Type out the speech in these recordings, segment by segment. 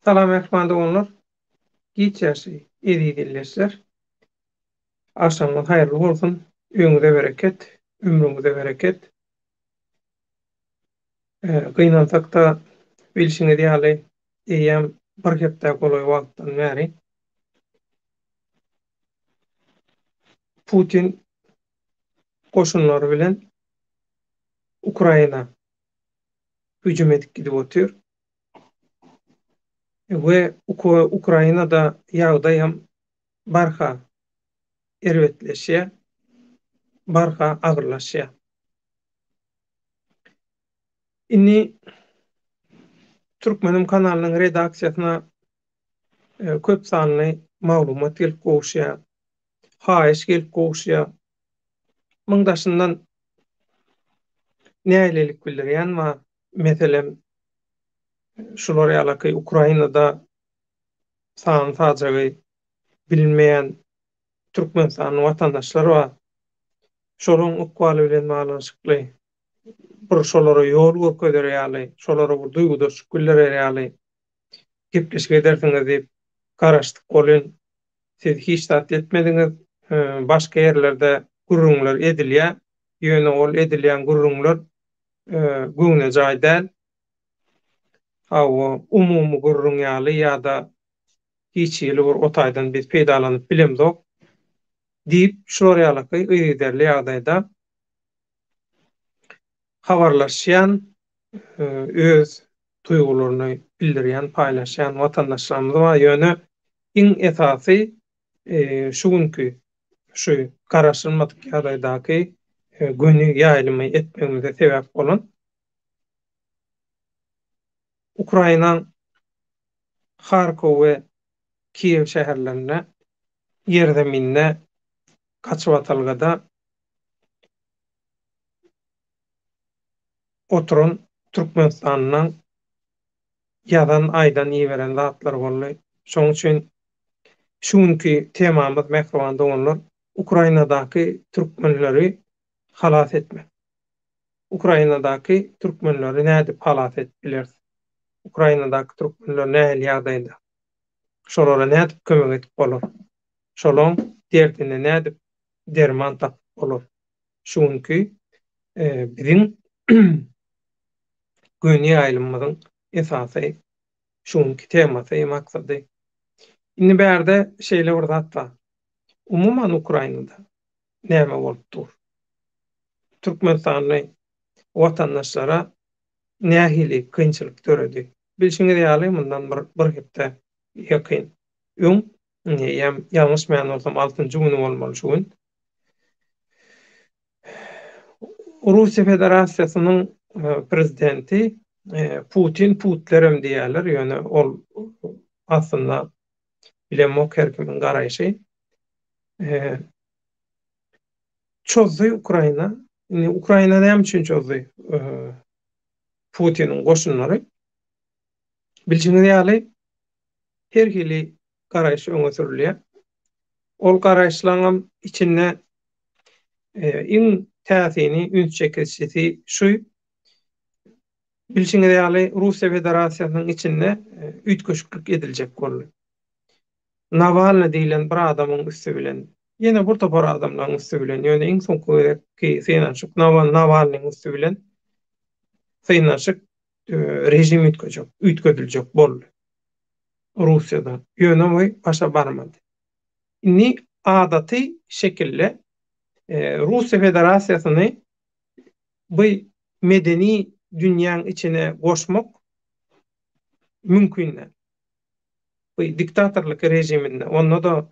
Salam mähriban doganlar. Giç ýaşy eziz ildeşler. Agşamyňyz haýyrly bolsun. Öýüňize bereket, ömrüňize bereket. Gynansakda bilşiňiz ýaly eýýäm bir hepdä golaý wagtdan bäri Putin goşunlary bilen Ukraina hüjüm edip gidip otyr. We Ukrainada ýagdaýam barha erbetleşýär, barha agyrlaşýar. Indi Türkmenim kanalynyň redaksiýasyna köp sanly maglumat gelip gowuşýar, haýyş gelip gowuşýar. Muň daşyndan nägilelik bildirýän bar. Meselem, şular ýalaky Ukrainada sany-sajagy bilinmeýän türkmenistanly watandaşlar bar. Şolaryň ykbaly bilen baglanyşykly bir şolara ýol görkezer ýaly, şolara bir duýgudaşlyk bildirer ýaly gepleşik edersiňiz diýip garaşdyk welin, siz hiç zat etmediňiz. Başga ýerlerde gürrüňler edilýär, ýöne ol edilýän gürrüňler göwnejaý däl. Hawa, umumy gürrüň ýaly ýa-da hiç hili bir o taýdan biz peýdalanyp bilemzok diýip, şular ýalaky yzygiderli ýagdaýda habarlaşýan, öz duýgularyny bildirýän, paýlaşýan watandaşlarymyz bar. Ýöne iň esasy şu günki şu garaşylmadyk ýagdaýdaky göni ýaýlymy etmegimize sebäp bolan Ukrainaň Harkow we Kiýew şäherlerinde ýerzeminde gaçybatalgada oturan türkmenistanlylaň ýazan, aýdan, iberen zatlary boldy. Şonuň üçin şu günki temamyz, mähriban doganlar, Ukrainadaky türkmenleri halas etmek. Ukrainadaky türkmenleri nädip halas edip bileris? Ukrainadaky türkmenler nähili ýagdaýda? Şolara nädip kömek edip bolar? Şolaň derdine nädip derman tapyp bolar? Şu günki biziň göni ýaýlymymyzyň esasy şu günki temasy, maksady. Indi bärde şeýle bir zat bar. Umuman Ukrainada näme bolup dur? Türkmenistanly watandaşlara nähili kynçylyk döredi? Bilşiňiz ýaly, mundan bir bir hepde ýakyn öň, eýýäm ýalňyşmaýan bolsam altynjy güni bolmaly şu gün, Russiýa Federasiýasynyň prezidenti Putin, Putlerem diýýärler, ýöne ol aslynda bilemok her kimiň garaýşy. Çozdy Ukraina. Indi Ukraina näme üçin çozdy? Putiniň goşunlary. Bilşiňiz ýaly, her hili garaýyş öňe sürülýär. Ol garaýyşlaryňam içinde iň täsini, üns çekijisi şu, bilşiňiz ýaly, Russiýa Federasiýasynyň içinde üýtgeşiklik ediljek boldy. Nawalny diýlen bir adamyň üsti bilen, ýene bir topar adamlaryň üsti bilen, ýöne iň soňky gezekki synanyşyk Nawalnyň üsti bilen synanyşyk režim üýtgejek, üýtgediljek boldy Russiýada. Ýöne bu başa barmady. Indi adaty şekilde Russiýa Federasiýasyny bu medeni dünýäň içine goşmak mümkin däl. Bu diktatorlyk režiminde, onda-da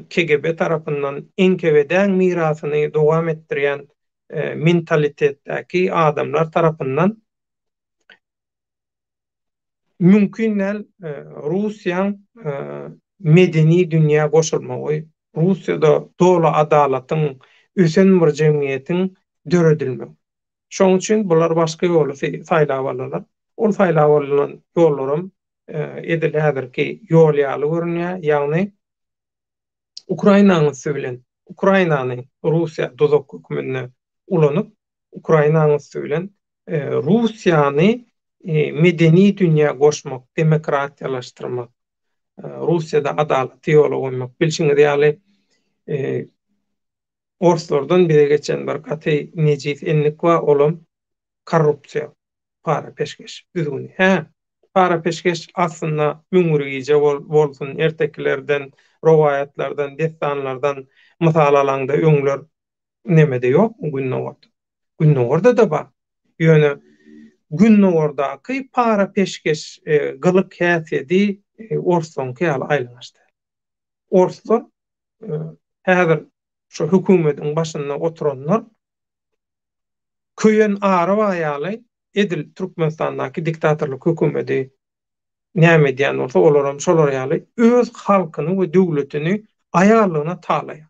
KGB tarapyndan NKWD-iň mirasyny dowam etdirýän mentalitetdäki adamlar tarapyndan mümkin däl Russiýaň medeni dünýä goşulmagy, Russiýada doly adalatyň, ösen bir jemgyýetiň döredilmegi. Şonuň üçin bular başga ýoly saýlap aldylar. Ol saýlap alnan ýollaram edil häzirki ýol ýaly görünýär, ýagny Ukrainanyň üsti bilen, Ukrainany Russiýa duzak hökmünde ulanyp, Ukrainanyň üsti bilen Russiýany. medeni dünýä goşmak, demokratiýalaşdyrmak, Russiýada adalaty ýola goýmak. Bilşiňiz ýaly, orslardan bize geçen bir gaty nejis endik bar, olam korrupsiýa, para-peşgeş düzgüni. Hä, para-peşgeş aslynda 1001 gije bolsun, ertekilerden, rowaýatlardan, dessanlardan mysal alaňda öňler nemede ýokmy Gündogarda? Gündogarda-da bar. Ýöne Gündogardaky para-peşgeş gylyk-häsiýedi orslaryňky ýaly aýylganç däl. Orslar häzir şu hökümediň başynda oturanlar köýen ary bar ýaly edil Türkmenistandaky diktatorlyk hökümedi näme edýän bolsa olaram şolar ýaly öz halkyny we döwletini aýallygyna talaýar.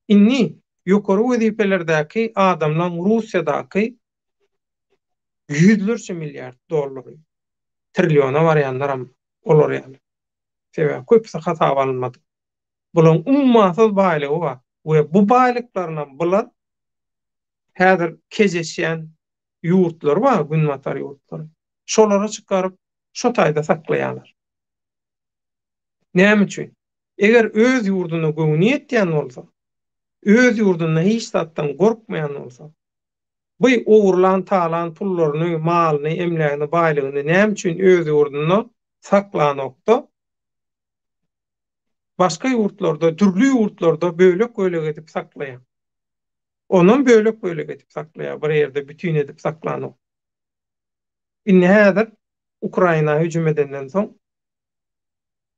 Indi ýokary wezipelerdäki adamlaň Russiýadaky ýüzlerçe milliard dollary, trilliona barýanlaram olar ýaly. Sebäbi köpüsi hasaba alynmadyk. Bulaň ummasyz baýlygy bar we bu baýlyklarynam bular häzir kejeşýän ýurtlary bar, günbatar ýurtlary. Şolara çykaryp, şo taýda saklaýarlar. Näme üçin? Eger öz ýurduna göwni ýetýän bolsa, öz ýurdunda hiç zatdan gorkmaýan bolsa, bu ogurlan, talan pullaryny, malyny, emlägini, baýlygyny näme üçin öz ýurdunda saklanokda, başga ýurtlarda, dürli ýurtlarda bölek-bölek edip saklaýar? Onam bölek-bölek edip saklaýar, bir ýerde bütin edip saklanok. Indi häzir Ukraina hüjüm edenden soň,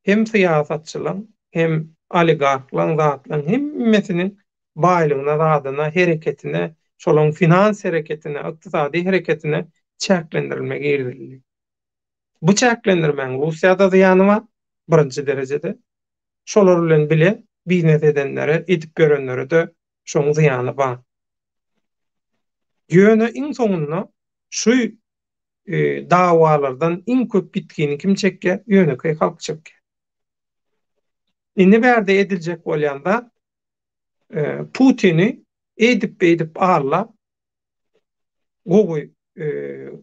hem syýasatçylaň, hem oligarhlaň, zatlaň hemmesiniň baýlygyna, zadyna, hereketine, şolaň finans hereketine, ykdysady hereketine çäklendirilme girizildi. Bu çäklendirmäň Russiýada zyýany bar, birinji derejede. Şolar bilen bile biznes edenlere, edip ýörenlere-de şoň zyýany bar. Ýöne iň soňunda şu dawalardan iň köp ýitgini kim çekýär? Ýönekeý halk çekýär. Indi bärde ediljek bolýan zat Putini eýdip-beýdip aldap, gowy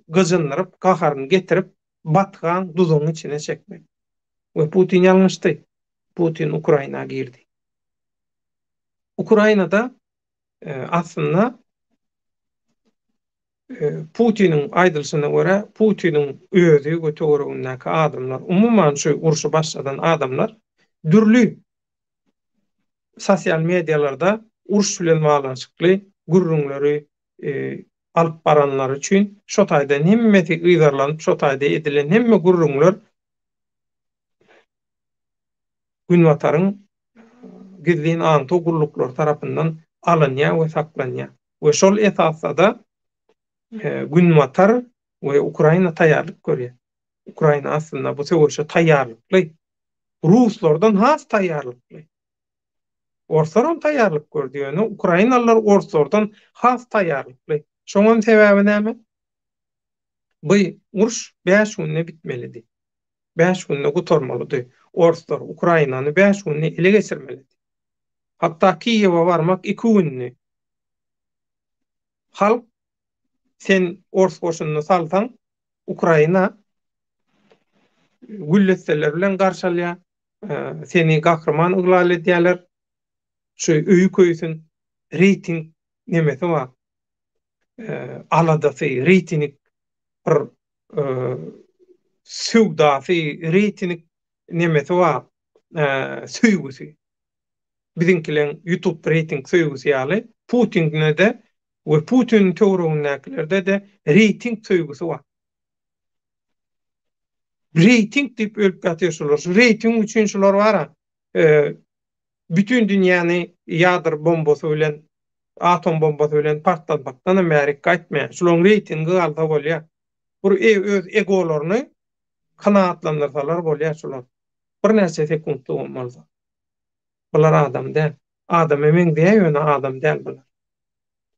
gyjyndyryp, gaharyny getirip, batgaň duzuň içine çekmek. We Putin ýalňyşdy. Putin Ukraina girdi. Ukrainada aslynda Putiniň aýdylyşyna görä, Putiniň özi we töweregindäki adamlar, umuman şu urşy başladan adamlar dürli sosial medialarda uruş bilen baglanyşykly gürrüňleri alyp baranlary üçin şo taýdan hemmesi yzarlanyp, şo taýda edilen hemme gürrüňler Günbataryň gizlin aňtaw gulluklary tarapyndan alynýar we saklanýar. We şol esasda-da Günbatar we Ukraina taýýarlyk görýär. Ukraina aslynda bu söweşe taýýarlykly. Ruslardan has taýýarlykly. Orslaram taýýarlyk gördi, ýöne ukrainalylar orslardan has taýýarlykly. Şoňam sebäbi näme? Bu uruş bäş günde bitmelidi. Bäş günde gutarmalydy. Orslar Ukrainany bäş günde ele geçirmelidi. Hatda Kiýewe barmak iki gündi. Halk sen ors goşunyny salsaň Ukraina güllesseler bilen garşy alýar. Seni gahryman yglan edýärler. Şu öýi köýsün reýting nemesi bar. Aladasy, reýting bir söwdasy, reýting nemesi bar, söýgüsi. Biziňkileň YouTube reýting söýgüsi ýaly Putinde-de we Putiniň töweregindäkilerde-de reýting söýgüsi bar. Reýting diýip ölüp ýatyr şular. Şu reýting üçin şular bar-a, bütin dünýäni ýadro bombasy bilen, atom bombasy bilen partlatmakdanam bärik gaýtmaýar. Şularyň reýtingi galsa bolýar. Bir öz egolaryny kanagatlandyrsalar bolýar şular. Birnäçe sekuntlygam bolsa. Bular adam däl. Adama meňzeýär ýöne adam däl bular.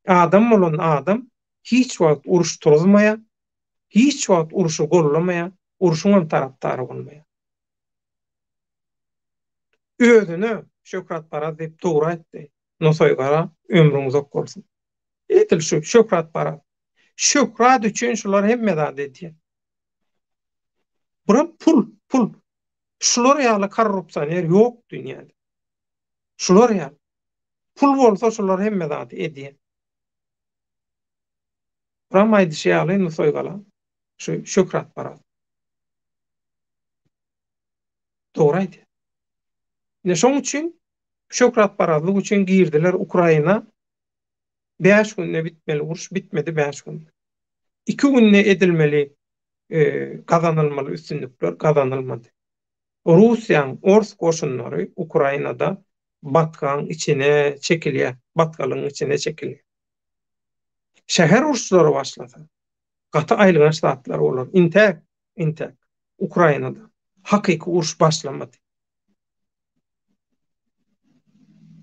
Adam bolan adam hiç wagt uruş turuzmaýar, hiç wagt urşy gollamaýar, urşuňam tarapdary bolmaýar. Özüne şöhratparaz diýip dogry aýtdy. Nusaý gara ömrüň uzak bolsun. Edil şu şöhratparaz. Şöhrat üçin şular hemme zady edýär. Buram pul, pul. Şular ýaly korrupsioner ýok dünýäde. Şular ýaly. Pul bolsa şular hemme zady edýär. Buram aýdyşy ýaly Nusaý gala şu şöhratparaz. Dogry aýdýar. Ine şoň üçin şöhratparazlyk üçin girdiler Ukraina. 5 günde bitmeli uruş bitmedi 5 günde. 2 günde edilmeli gazanylmaly üstünlikler gazanylmady. Russiýanyň ors goşunlary Ukrainada batgaň içine çekilýär, batgalygyň içine çekilýär. Şäher uruşlary başlasa, gaty aýylganç zatlar bolar. Intäk, intäk Ukrainada hakyky uruş başlamady.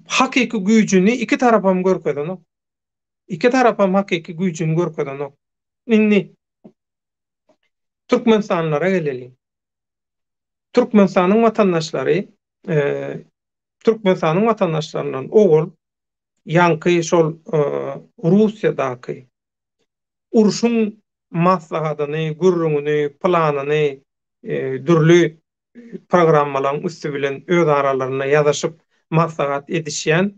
Hakyky güýjüni iki tarapam görkezenok. Iki tarapam hakyky güýjüni görkezenok. Indi Türkmenistanlylara geleliň. Türkmenistanyň watandaşlary Türkmenistanyň watandaşlaryndan owal ýaňky şol Russiýadaky urşuň maslahatyny, gürrüňini, planyny dürli programmalaryň üsti bilen öz aralarynda ýazyşyp maslahat edişýän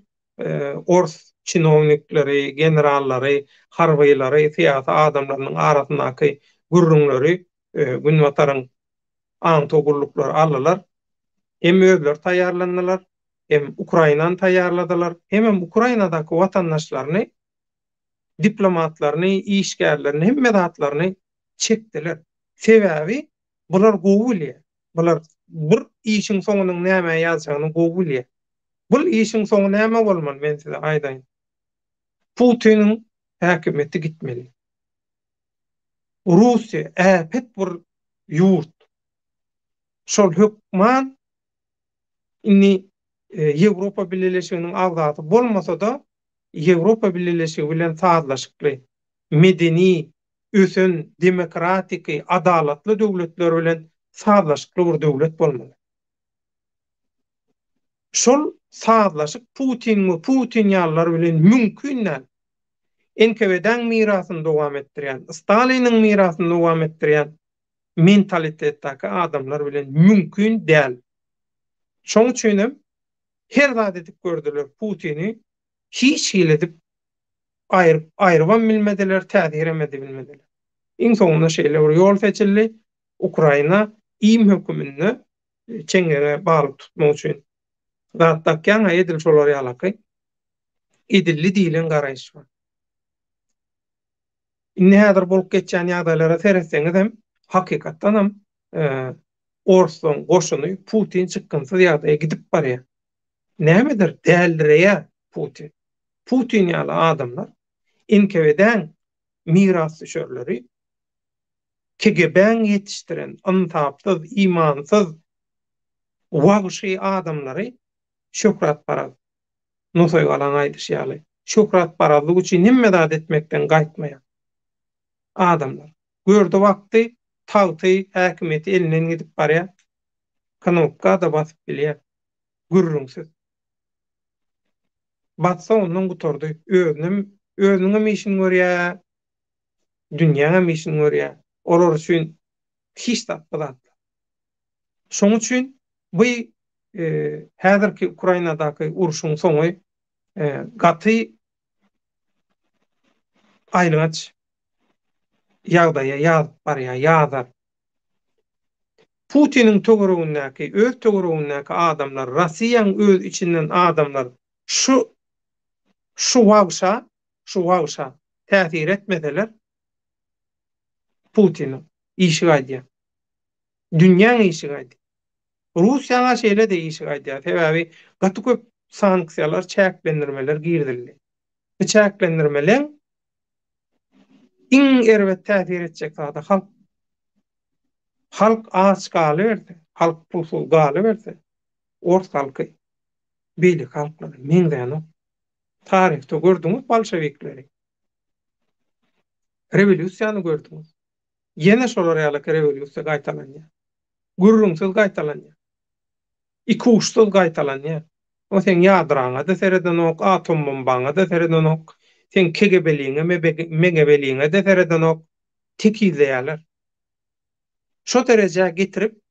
ors çinownikleri, generallary, harbylary, syýasy adamlarynyň arasyndaky gürrüňleri Günbataryň aňtaw gulluklary aldylar. Hem özleri taýýarlandylar, hem Ukrainany taýýarladylar, hemem Ukrainadaky watandaşlaryny, diplomatlaryny, işgärlerini, hemme zatlaryny çekdiler. Sebäbi bular gowy bilýär. Bular bir işiň soňunyň nämä ýazjagyny gowy bilýär. Bul işiň soňy näme bolmaly men size aýdaýyn. Putiniň häkimiýeti gitmeli. Russiýa äpet bir ýurt. Şol hökman indi Ýewropa Bileleşiginiň agzasy bolmasa-da, Ýewropa Bileleşigi bilen sazlaşykly, medeni, ösen, demokratiki, adalatly döwletler bilen sazlaşykly bir döwlet bolmaly. Şol sazlaşyk Putin we Putin ýalylar bilen mümkin däl. NKWD-iň mirasyny dowam etdirýän, Staliniň mirasyny dowam etdirýän mentalitetdäki adamlar bilen mümkin däl. Şoň üçin hem her zat edip gördüler Putini hiç hili edip aýryp aýrybam bilmediler, täsirem edibilmediler. Iň soňunda şeýle bir ýol seçildi, Ukraina iým höküminde çeňňege balyk tutmak üçin zat dakýaň-a edil şolar ýalaky edildi diýlen garaýyş bar. Indi häzir bolup geçýän ýagdaýlara seretseňiz hem hakykatdanam orslaryň goşuny Putin çykgynsyz ýagdaýa gidip barýar. Nämedir däldireýär Putin. Putin ýaly adamlar NKWD-iň mirasdüşerleri KGB-iň ýetişdiren ynsapsyz, imansyz, wagşy adamlary şöhratparaz. Nusaý galaň aýdyşy ýaly, şöhratparazlyk üçin hemme zat etmekden gaýtmaýan adamlar. Gördi wagty tagty, häkimiýeti elinden gidip barýar. Knopka-da basyp bilýär. Gürrüňsiz. Bassa ondan gutardy. Özünem, özüniňem işini görýär, dünýäňem işini görýär. Olar üçin hiç zat bu zatlar. Şonuň üçin bu häzirki Ukrainadaky urşuň soňy gaty aýylganç ýagdaýa ýazyp barýar, ýazar. Putiniň töweregindäki, öz töweregindäki adamlar, Rossiýaň öz içinden adamlar şu şu wagşa, şu wagşa täsir etmeseler Putiniň işi gaýdýar. Dünýäň işi gaýdýar. Russiýaňa şeýle-de işi gaýdýar. Sebäbi gaty köp sanksiýalar, çäklendirmeler girizildi. Bu çäklendirmeleň iň erbet täsir etjek zady halk. Halk aç galyberse, halk pulsuz galyberse, ors halky beýleki halklara meňzänok. Taryhda gördüňiz bolşewikleri. Rewolýusiýany gördüňiz. Ýene şolar ýalyky rewolýusiýa gaýtalanýar. Gürrüňsiz gaýtalanýar. Ikuçsuz gaýtalanýar. O seň ýadraňa-da seredenok, atom bombaňa-da seredenok. Seň KGB-liňe, MGB-liňe-de seredenok, tekizleýärler. Şo derejä getirip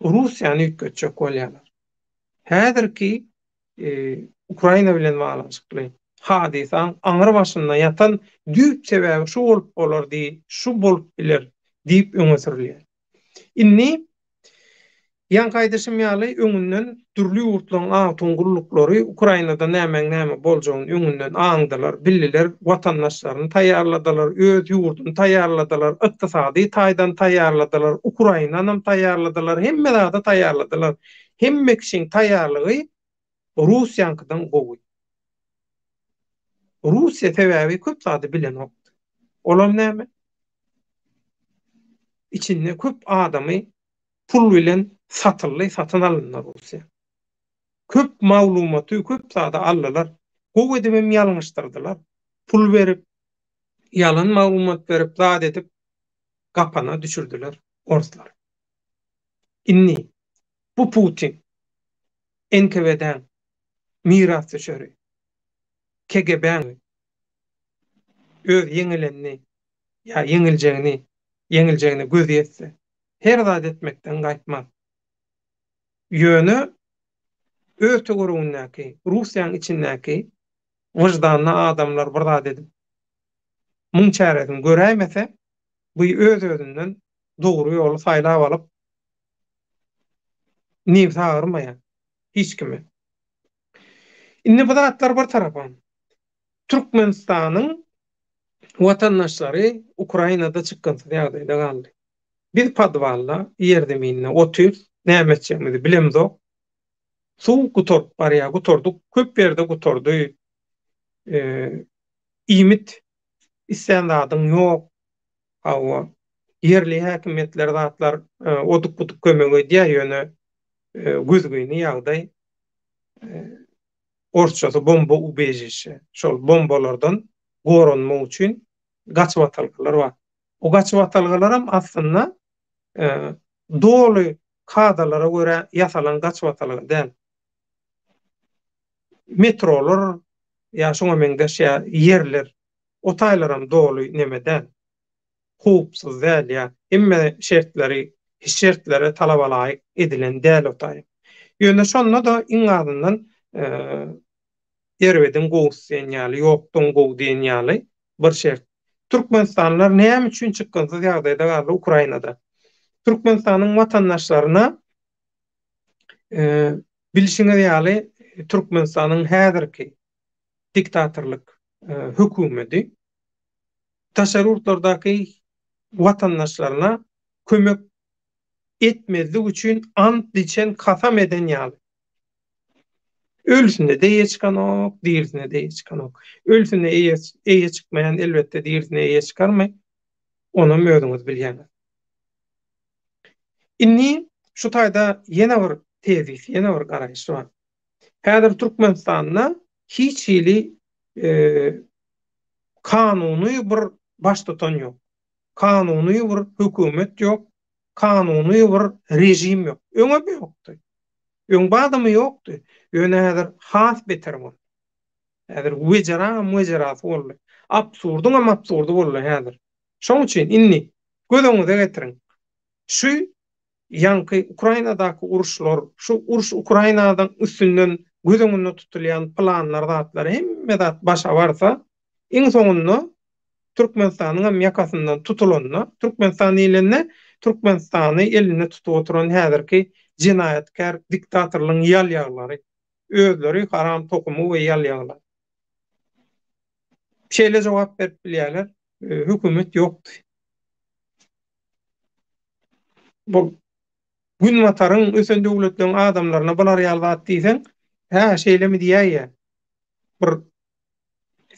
Russiýany üýtgetjek bolýarlar. Häzirki Ukraina bilen baglanyşykly hadysaň aňry başynda ýatan düýp sebäbi şu bolup bolar diý, şu bolup biler diýip öňe sürülýär. Indi, ýaňky aýdyşym ýaly, öňünden dürli ýurtlaryň awtoň gulluklary Ukrainada nämäň näme boljagyny öňünden aňdylar, bildiler, watandaşlaryny taýýarladylar, öz ýurduny taýýarladylar, ykdysady taýdan taýýarladylar, Ukrainanam taýýarladylar, hemme zada taýýarladylar. Hemme kişiň taýýarlygy Russiýaňkydan gowy. Russiýa sebäbi köp zady bilenokdy. Olam näme? Içinde köp adamy pul bilen satyldy, satyn alyndy Russiýa. Köp maglumaty, köp zady aldylar. Gowy edibem ýalňyşdyrdylar. Pul berip, ýalan maglumat berip, zat edip gapana düşürdiler orslar. Indi bu Putin NKWD-niň mirasdüşeri, KGB-niň öz ýeňilenini ýa ýeňiljegini, ýeňiljegine gözi ýetse, her zat etmekden gaýtmaz. Ýöne öz töweregindäki, Russiýanyň içindäki wyždanly adamlar bir zat edip, muň çäresini göräýmese, bu öz-özünden dogry ýoly saýlap alyp, Nebsi agyrmaýar hiç kime. Indi bu zatlar bir tarapa. Türkmenistanyň watandaşlary Ukrainada çykgynsyz ýagdaýda galdy. Biz podwalda, ýerzeminde otyrys, näme etjegimizi bilemzok. Suw gutaryp barýar, gutardyk, köp ýerde gutardy. Iýmit islän zadyň ýok. Hawa, ýerli häkimiýetler zatlar oduk-buduk kömek edýär, ýöne gözgyny ýagdaý orsçasy bomba ubežişe, şol bombalardan goranmak üçin gaçybatalgalar bar. O gaçybatalgalaram aslynda doly kadalara görä ýasalan gaçybatalga däl. Metrolar ýa şoňa meňzeş ýa ýerler O taýlaram doly neme däl. Howpsuz däl ýa hemme şertleri şertlere talabalaýyk edilen däl o taý. Ýöne şonda-da iň azyndan erbediň gowusy diýen ýaly, ýokdan gowy diýen ýaly bir şert. Türkmenistanlylar näme üçin çykgynsyz ýagdaýda galdy Ukrainada? Türkmenistanyň watandaşlaryna bilşiňiz ýaly Türkmenistanyň häzirki diktatorlyk hökümeti daşary ýurtlardaky watandaşlaryna kömek etmezlik üçin ant içen, kasam eden ýaly. Ölüsine-de eýe çykanok, dirisine-de eýe çykanok. Ölüsine eýe eýe çykmaýan elbetde dirisine eýe çykarmy? Onam özüňiz bilýäňiz. Indi şu taýda ýene bir tezis, ýene bir garaýyş bar. Häzir Türkmenistanda hiç hili kanuny bir baştutan ýok. Kanuny bir hökümet ýok. Kanuny bir režim ýok. Öňem ýokdy. Öň badamy ýokdy. Ýöne häzir has beter boldy. Häzir wejeraňam wejerasy boldy. Absurdyňam absurdy boldy häzir. Şoň üçin indi göz öňüňize getiriň. Şu ýaňky Ukrainadaky uruşlar, şu uruş Ukrainadaň üstünden göz öňünde tutulýan planlar zatlar hemme zat başa barsa, iň soňunda Türkmenistanyňam ýakasyndan tutulanda, Türkmenistan diýlende Türkmenistany elinde tutup oturan häzirki jenaýatkär diktatorlaryň ýalýaglary, özleri haram tohumy we ýalýaglary. Şeýle jogap berip bilýärler, hökümet ýokdy. Bu Günbataryň ösen döwletleriň adamlaryna bular ýaly zat diýseň, hä, şeýlemi diýäýýär. Bir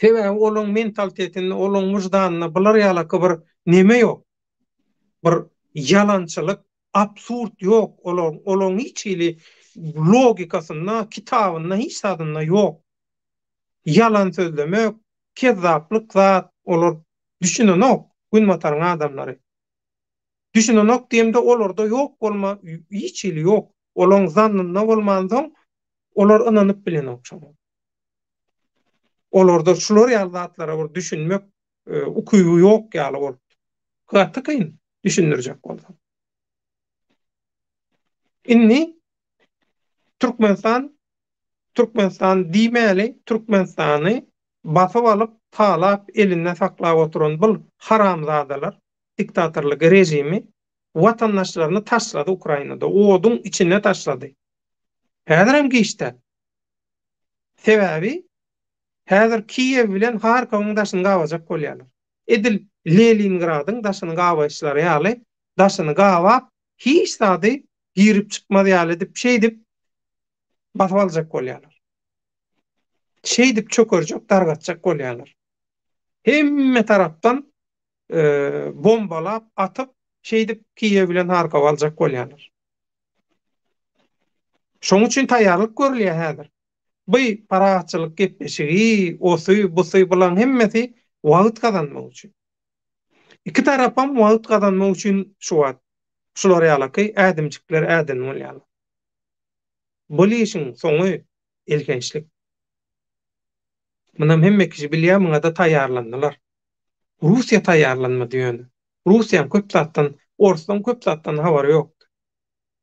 sebäbi olaň mentalitetinde, olaň wyždanynda bular ýalaky bir neme ýok. Bir ýalançylyk, absurd ýok. Olaň, olaň hiç hili logikasynda, kitabynda, hiç zadynda ýok. Ýalan sözlemek, kezzaplyk zat, olar düşünenok Günbataryň adamlary. Düşünenok diýemde olarda ýok bolma hiç hili ýok. Olaň zannynda bolmansoň olar ynanyp bilenok şoňa. Olarda şular ýaly zatlara bir düşünmek ukyby ýok ýaly bolup. Gaty kyn düşündirjek bolsaň. Indi Türkmenistan Türkmenistan diýmäli, Türkmenistany basyp alyp, talap, elinde saklap oturan bul haramzadalar, diktatorlyk režimi watandaşlaryny taşlady Ukrainada, oduň içine taşlady. Häzirem giç däl. Sebäbi häzir Kiýew bilen Harkowyň daşyny gabajak bolýarlar. Edil Leningradyň daşyny gabaýyşlary ýaly daşyny gabap, hiç zady girip çykmaz ýaly edip şeýdip basyp aljak bolýarlar. Şeýdip çökerjek, dargatjak bolýarlar. Hemme tarapdan bombalap, atyp, şeýdip Kiýew bilen Harkowy aljak bolýarlar. Şoň üçin taýýarlyk görülýär häzir. Bu parahatçylyk gepleşigi, osy, busy bulaň hemmesi wagt gazanmak üçin. Iki tarapam wagt gazanmak üçin şu wagt şular ýalaky ädimjikler äden bolýarlar. Bul işiň soňy elhençlik. Munam hemme kişi bilýär, muňada taýýarlandylar. Russiýa taýýarlanmady ýöne. Russiýaň köp zatdan, orslaň köp zatdan habary ýokdy.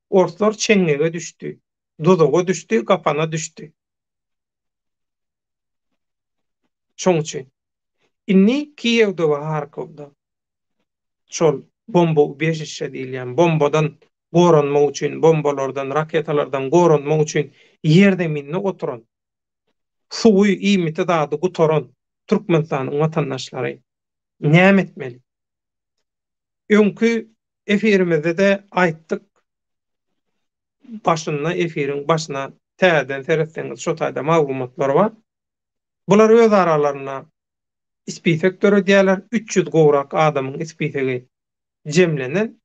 Orslar çeňňege düşdi, duzaga düşdi, gapana düşdi. Şoň üçin. Indi Kiýewde we Harkowda şol bomba ubežişçe diýilýän bombadan goranmak üçin, bombalardan, raketalardan goranmak üçin ýerzeminde oturan, suwy, iýmiti zady gutaran Türkmenistanyň watandaşlary näme etmeli? Öňki efirimizde-de aýtdyk, başynda efiriň başyna täzeden seretseňiz şo taýda maglumatlar bar. Bular öz aralarynda ispisek döredýärler, 300 gowrak adamyň ispisegi jemlenen.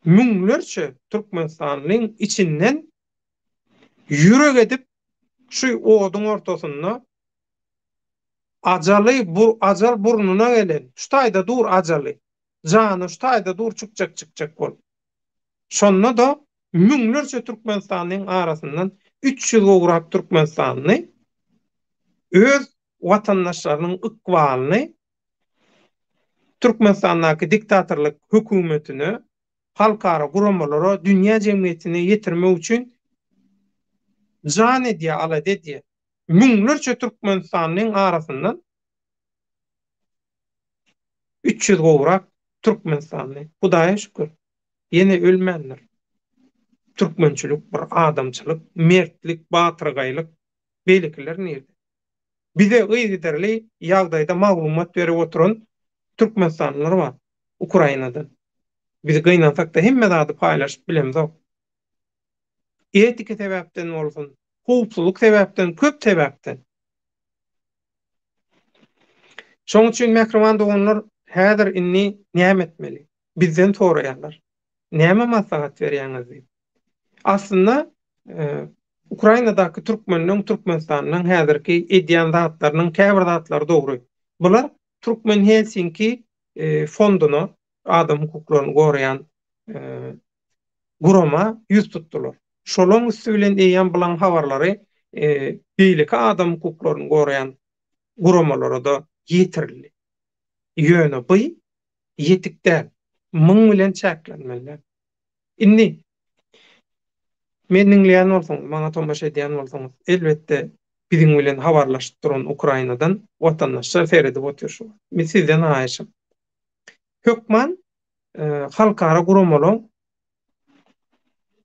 Müňlerçe türkmenistanlyň içinden ýürek edip şu oduň ortasynda Ajaly bu ajal burnuna gelen, şu taýda dur ajaly. Jany şu taýda dur çykjak çykjak bolup. Şonda-da müňlerçe türkmenistanlyň arasyndan 300 gowrak türkmenistanly öz watandaşlarynyň ykbalyny Türkmenistandaky diktatorlyk hökümetine, halkara guramalara, dünýä jemgyýetine ýetirmek üçin jan edýär, alada edýär. Müňlerçe türkmenistanlyň arasyndan 300 gowrak türkmenistanly, Hudaýa şükür, ýene ölmändir. Türkmençilik bir adamçylyk, mertlik, batyrgaýlyk, beýlekiler nirde? Bize yzygiderli ýagdaýda maglumat berip oturan türkmenistanlylar bar Ukrainadan. Biz gynansakda hemme zady paýlaşyp bilemzok. Etiki sebäpden bolsun, howpsuzlyk sebäpden, köp sebäpden. Şoň üçin mähriban doganlar, häzir indi näme etmeli? Bizden soraýarlar. Näme maslahat berýäňiz diýip. Aslynda Ukrainadaky türkmenleň Türkmenistanyň häzirki edýän zatlarynyň käbir zatlary dogry. Bular Türkmen Helsinki fonduna adam hukuklaryny goraýan gurama ýüz tutdular. Şolaň üsti bilen eýýäm bulaň habarlary beýleki adam hukuklaryny goraýan guramalara-da ýetirildi. Ýöne by ýetik däl. Muň bilen çäklenmeli däl. Indi meni diňleýän bolsaňyz, maňa tomaşa edýän bolsaňyz, elbetde biziň bilen habarlaşyp duran Ukrainadan watandaşlar seredip otyr şu wagt. Men sizden haýyşym. Hökman halkara guramalaň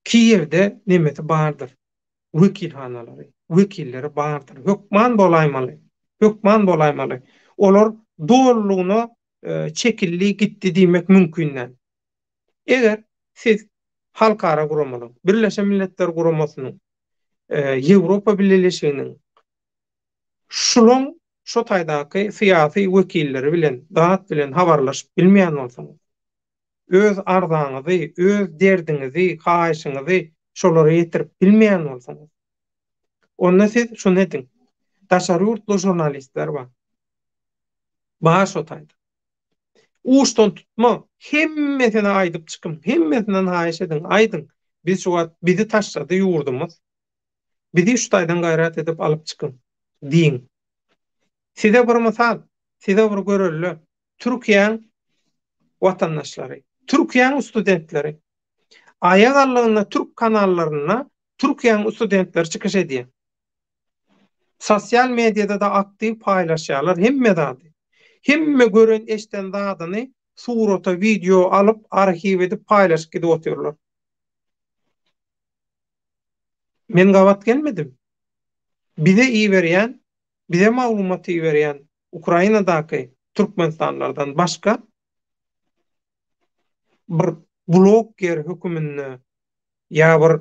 Kiýewde nemesi bardyr, wekilhanalary, wekilleri bardyr. Hökman bolaýmaly. Hökman bolaýmaly. Olar dolulygyna çekildi, gitdi diýmek mümkin däl. Eger siz halkara guramalaryň, Birleşen Milletler Guramasynyň, Ýewropa Bileleşiginiň şulaň şo taýdaky syýasy wekilleri bilen, zat bilen habarlaşyp bilmeýän bolsaňyz, öz arzaňyzy, öz derdiňizi, haýyşyňyzy şolara ýetirip bilmeýän bolsaňyz, onda siz şuny ediň, daşary ýurtly žurnalistler bar. Bar şo taýda. Uçdan tutma, hemmesine aýdyp çykyň, hemmesinden haýyş ediň, aýdyň, biz şu wagt bizi taşlady ýurdumyz. Bizi şu taýdan gaýrat edip alyp çykyň. Diýiň. Size bir mysal, size bir görelde. Türkiýäň watandaşlary, Türkiýäň studentleri aýak allygynda türk kanallarynda Türkiýäň studentleri çykyş edýär. Sosial mediada-da aktiw paýlaşýarlar hemme zady. Hemme gören eşden zadyny surata wideo alyp arhiw edip paýlaşyp gidip otyrlar. Men gabat gelmedim. Bize iberýän, bize maglumat iberýän Ukrainadaky türkmenistanlylardan başga bir blogger höküminde ýa bir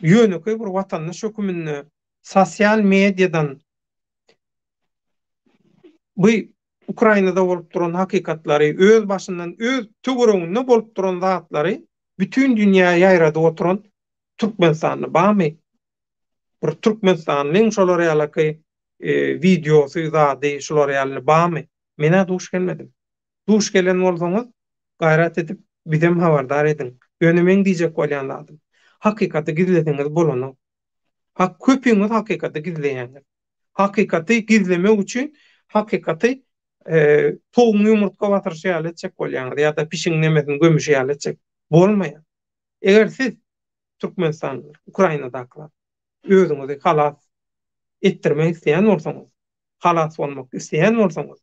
ýönekeý bir watandaş höküminde sosial mediadan bu Ukrainada bolup duran hakykatlary, öz başyndan, öz töwereginde bolup duran zatlary bütin dünýä ýaýradyp oturan türkmenistanly barmy? Bir türkmenistanlyň şolar ýalaky wideosy zady şular ýaly barmy? Men-ä duş gelmedim. Duş gelen bolsaňyz, gaýrat edip bizem habardar ediň. Ýöne meň diýjek bolýan zadym, hakykaty gizleseňiz bolanok. Hak köpüňiz hakykaty gizleýäňiz. Hakykaty gizlemek üçin hakykaty towugyň ýumurtga batyryşy ýaly etjek bolýaňyz ýa-da pişigiň nemesini gömüşi ýaly etjek. Bolmaýar. Eger siz türkmenistanlylar, Ukrainadakylar özüňizi halas etdirmek isleýän bolsaňyz, halas bolmak isleýän bolsaňyz,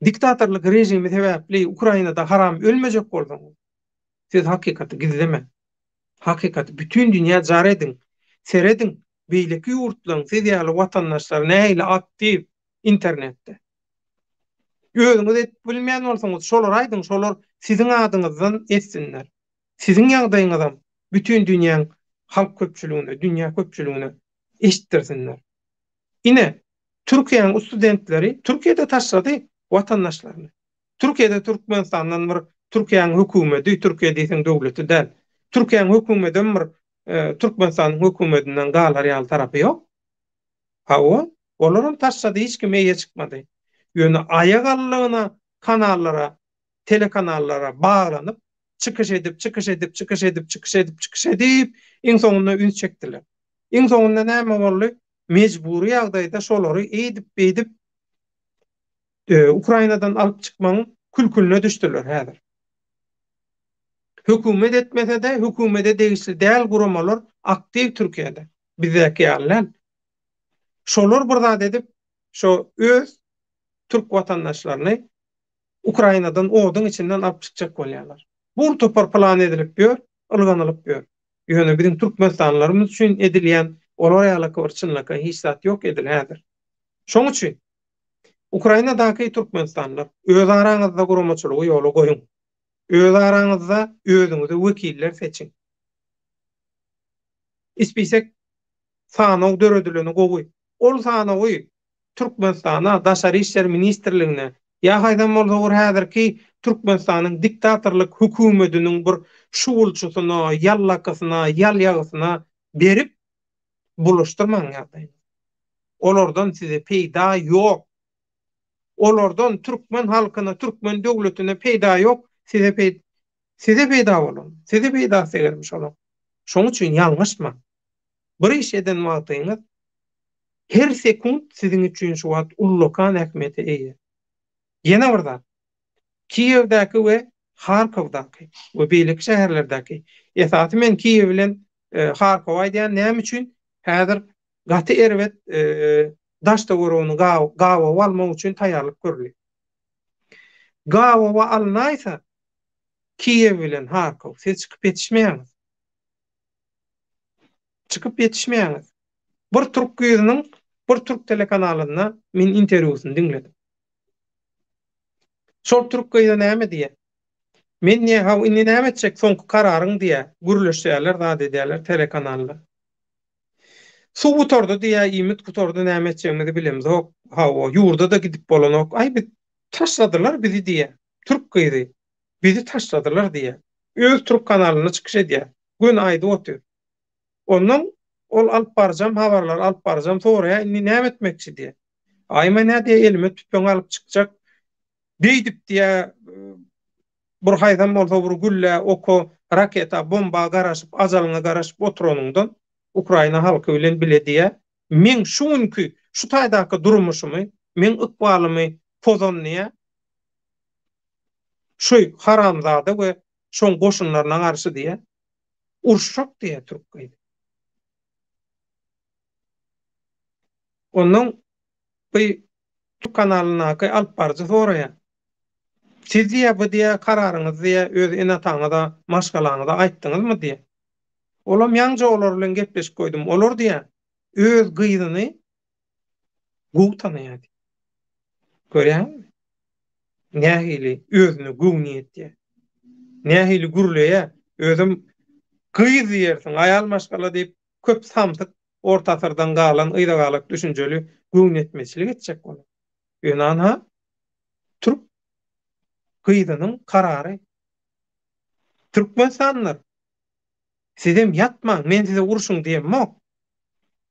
diktatorlyk režimi sebäpli Ukrainada haram ölmejek bolsaňyz, siz hakykaty gizlemäň. Hakykaty bütin dünýä jar ediň. Serediň, beýleki ýurtlaryň siz ýaly watandaşlary nähili aktiw internetde. Özüňiz edip bilmeýän bolsaňyz, şolara aýdyň, şolar siziň adyňyzdan etsinler. Siziň ýagdaýyňyzam bütin dünýäň halk köpçüligine, dünýä köpçüligine eşitdirsinler. Ine, Türkiýäniň studentleri Türkiýede taşlady watandaşlaryny. Türkiýede Türkmenistandan bir Türkiýäniň hökümedi, Türkiýe diýseň döwleti däl. Türkiýäniň hökümedem bir Türkmenistanyň hökümedinden galar ýaly tarapy ýok. Hawa, olaram taşlady, hiç kim eýe çykmady. Ýöne aýak allygyna kanallara, telekanallara baglanyp, çykyş edip, çykyş edip, çykyş edip, çykyş edip, çykyş edip, iň soňunda üns çekdiler. Iň soňunda näme boldy? Mejbury ýagdaýda şolary eýdip-beýdip Ukrainadan alyp çykmagyň külküline düşdüler häzir. Hökümet etmese-de, hökümete degişli däl guramalar aktiw Türkiýede. Bizdäki ýaly däl. Şolar bir zat edip, şo öz türk watandaşlaryny Ukrainadan oduň içinden alyp çykjak bolýarlar. Bur topar plan edilip ýör, ylganylyp ýör. Ýöne biziň türkmenistanlylarymyz üçin edilýän olar ýalyky bir çynlakaý hiç zat ýok edil häzir. Şoň üçin Ukrainadaky türkmenistanlylar öz araňyzda guramaçylygy ýola goýuň. Öz araňyzda özüňize wekiller seçiň. Ispisek sanaw döredileni gowy. Ol sanawy Türkmenistana, Daşary işler ministrligine ýa haýsam bolsa bir häzirki Türkmenistanyň diktatorlyk höküwmediniň bir şugulçysyna, ýallakysyna, ýalýagysyna berip bulaşdyrmaň ýagdaýyňyzy. Olardan size peýda ýok. Olardan türkmen halkyna, türkmen döwletine peýda ýok, size peý size peýda bolan, size peýdasy degermiş olaň. Şoň üçin ýalňyşmaň. Bir iş eden wagtyňyz her sekunt siziň üçin şu wagt ullakan ähmiýete eýe. Ýene bir zat, Kiýewdäki we Harkowdaky we beýleki şäherlerdäki, esasy men Kiýew bilen Harkowy aýdýan, näme üçin? Häzir gaty erbet daş-töweregini gabawa almak üçin taýýarlyk görülýär. Gabawa alnaýsa, Kiýew bilen Harkow, siz çykyp ýetişmeýäňiz. Çykyp ýetişmeýäňiz. Bir türk gyzynyň bir türk telekanalynda men interwýusyny diňledim. Şol türk gyzy näme diýýär? Men diýýär, haw indi näme etjek soňky kararyň diýýär. Gürleşýärler, zat edýärler telekanalda. Suw gutardy diýýär, iýmit gutardy, näme etjegimizi bilemzok. Hawa, ýurda-da gidip bolanok. Aý biz taşladylar bizi diýýär. Türk gyzy bizi taşladylar diýýär. Öz türk kanalynda çykyş edýär. Göni aýdyp otyr. Ondan ol alyp baryjam habarlary alyp baryjam soraýar, indi näme etmekçi diýýär. Aý men nä diýýär, elime tüpeň alyp çykjak. Beýdip diýýär, bir haýsam bolsa bir güllä, oka, raketa, bomba garaşyp, ajalyňa garaşyp oturanyňdan. Ukraina halky bilen bile diýýär. Meň şu günki şu taýdaky durmuşymy, meň ykbalymy pozan diýýär. Şu haramzada we şoň goşunlaryna garşy diýýär. Uruşjak diýýär türk gyzy. Ondan bu türk kanalyndaky alyp baryjy soraýar. Siz diýýär, bu diýýär kararyňyzy diýýär öz ene-ataňyza, maşgalaňyza aýtdyňyzmy diýýär. Olam ýaňja olar bilen gepleşip goýdum. Olar diýýär, öz gyzyny gowy tanaýar diýýär. Görýäňizmi? Nähili özüne göwni ýetýär. Nähili gürleýär. Özem gyz diýersiň, aýal maşgala diýip köp samsyk orta asyrdan galan yzagalak düşünjeli göwnüýetmezçilik etjek bolar. Ýöne anha türk gyzynyň karary. Türkmenistanlylar sizem ýatmaň men size urşuň diýemok.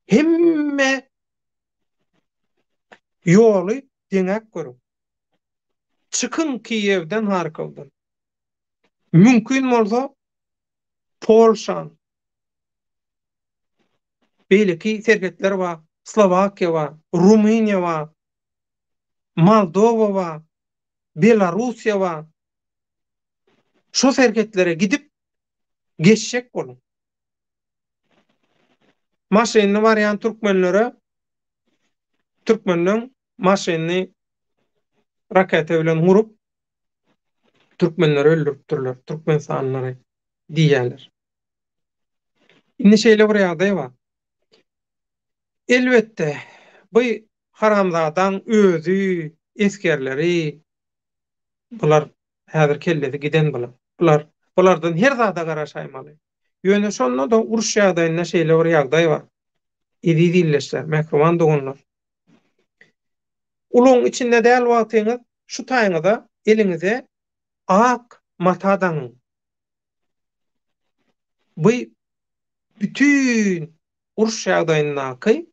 Hemme ýoly deňäp görüň. Çykyň Kiýewden Harkowdan. Mümkin bolsa Polşaň beýleki serhetler bar, Slowakiýa bar, Rumyniýa bar, Moldowa bar, Belarussiýa bar. Şo serhetlere gidip geçjek boluň. Maşynly barýan türkmenlere türkmenleň maşynyny raketa bilen urup türkmenleri öldüripdirler, türkmenistanlylary diýýärler. Indi şeýle bir ýagdaý bar. Elbetde, bu haramzadaň özi, esgerleri bular häzir kellesi giden bular. Bular bulardan her zada garaşaýmaly. Ýöne şonda-da uruş ýagdaýynda şeýle bir ýagdaý bar. Eziz ildeşler, mähriban doganlar. Ulagyň içinde däl wagtyňyz şu taýyňyza eliňize ak mata daňyň. Bu bütin uruş ýagdaýyndaky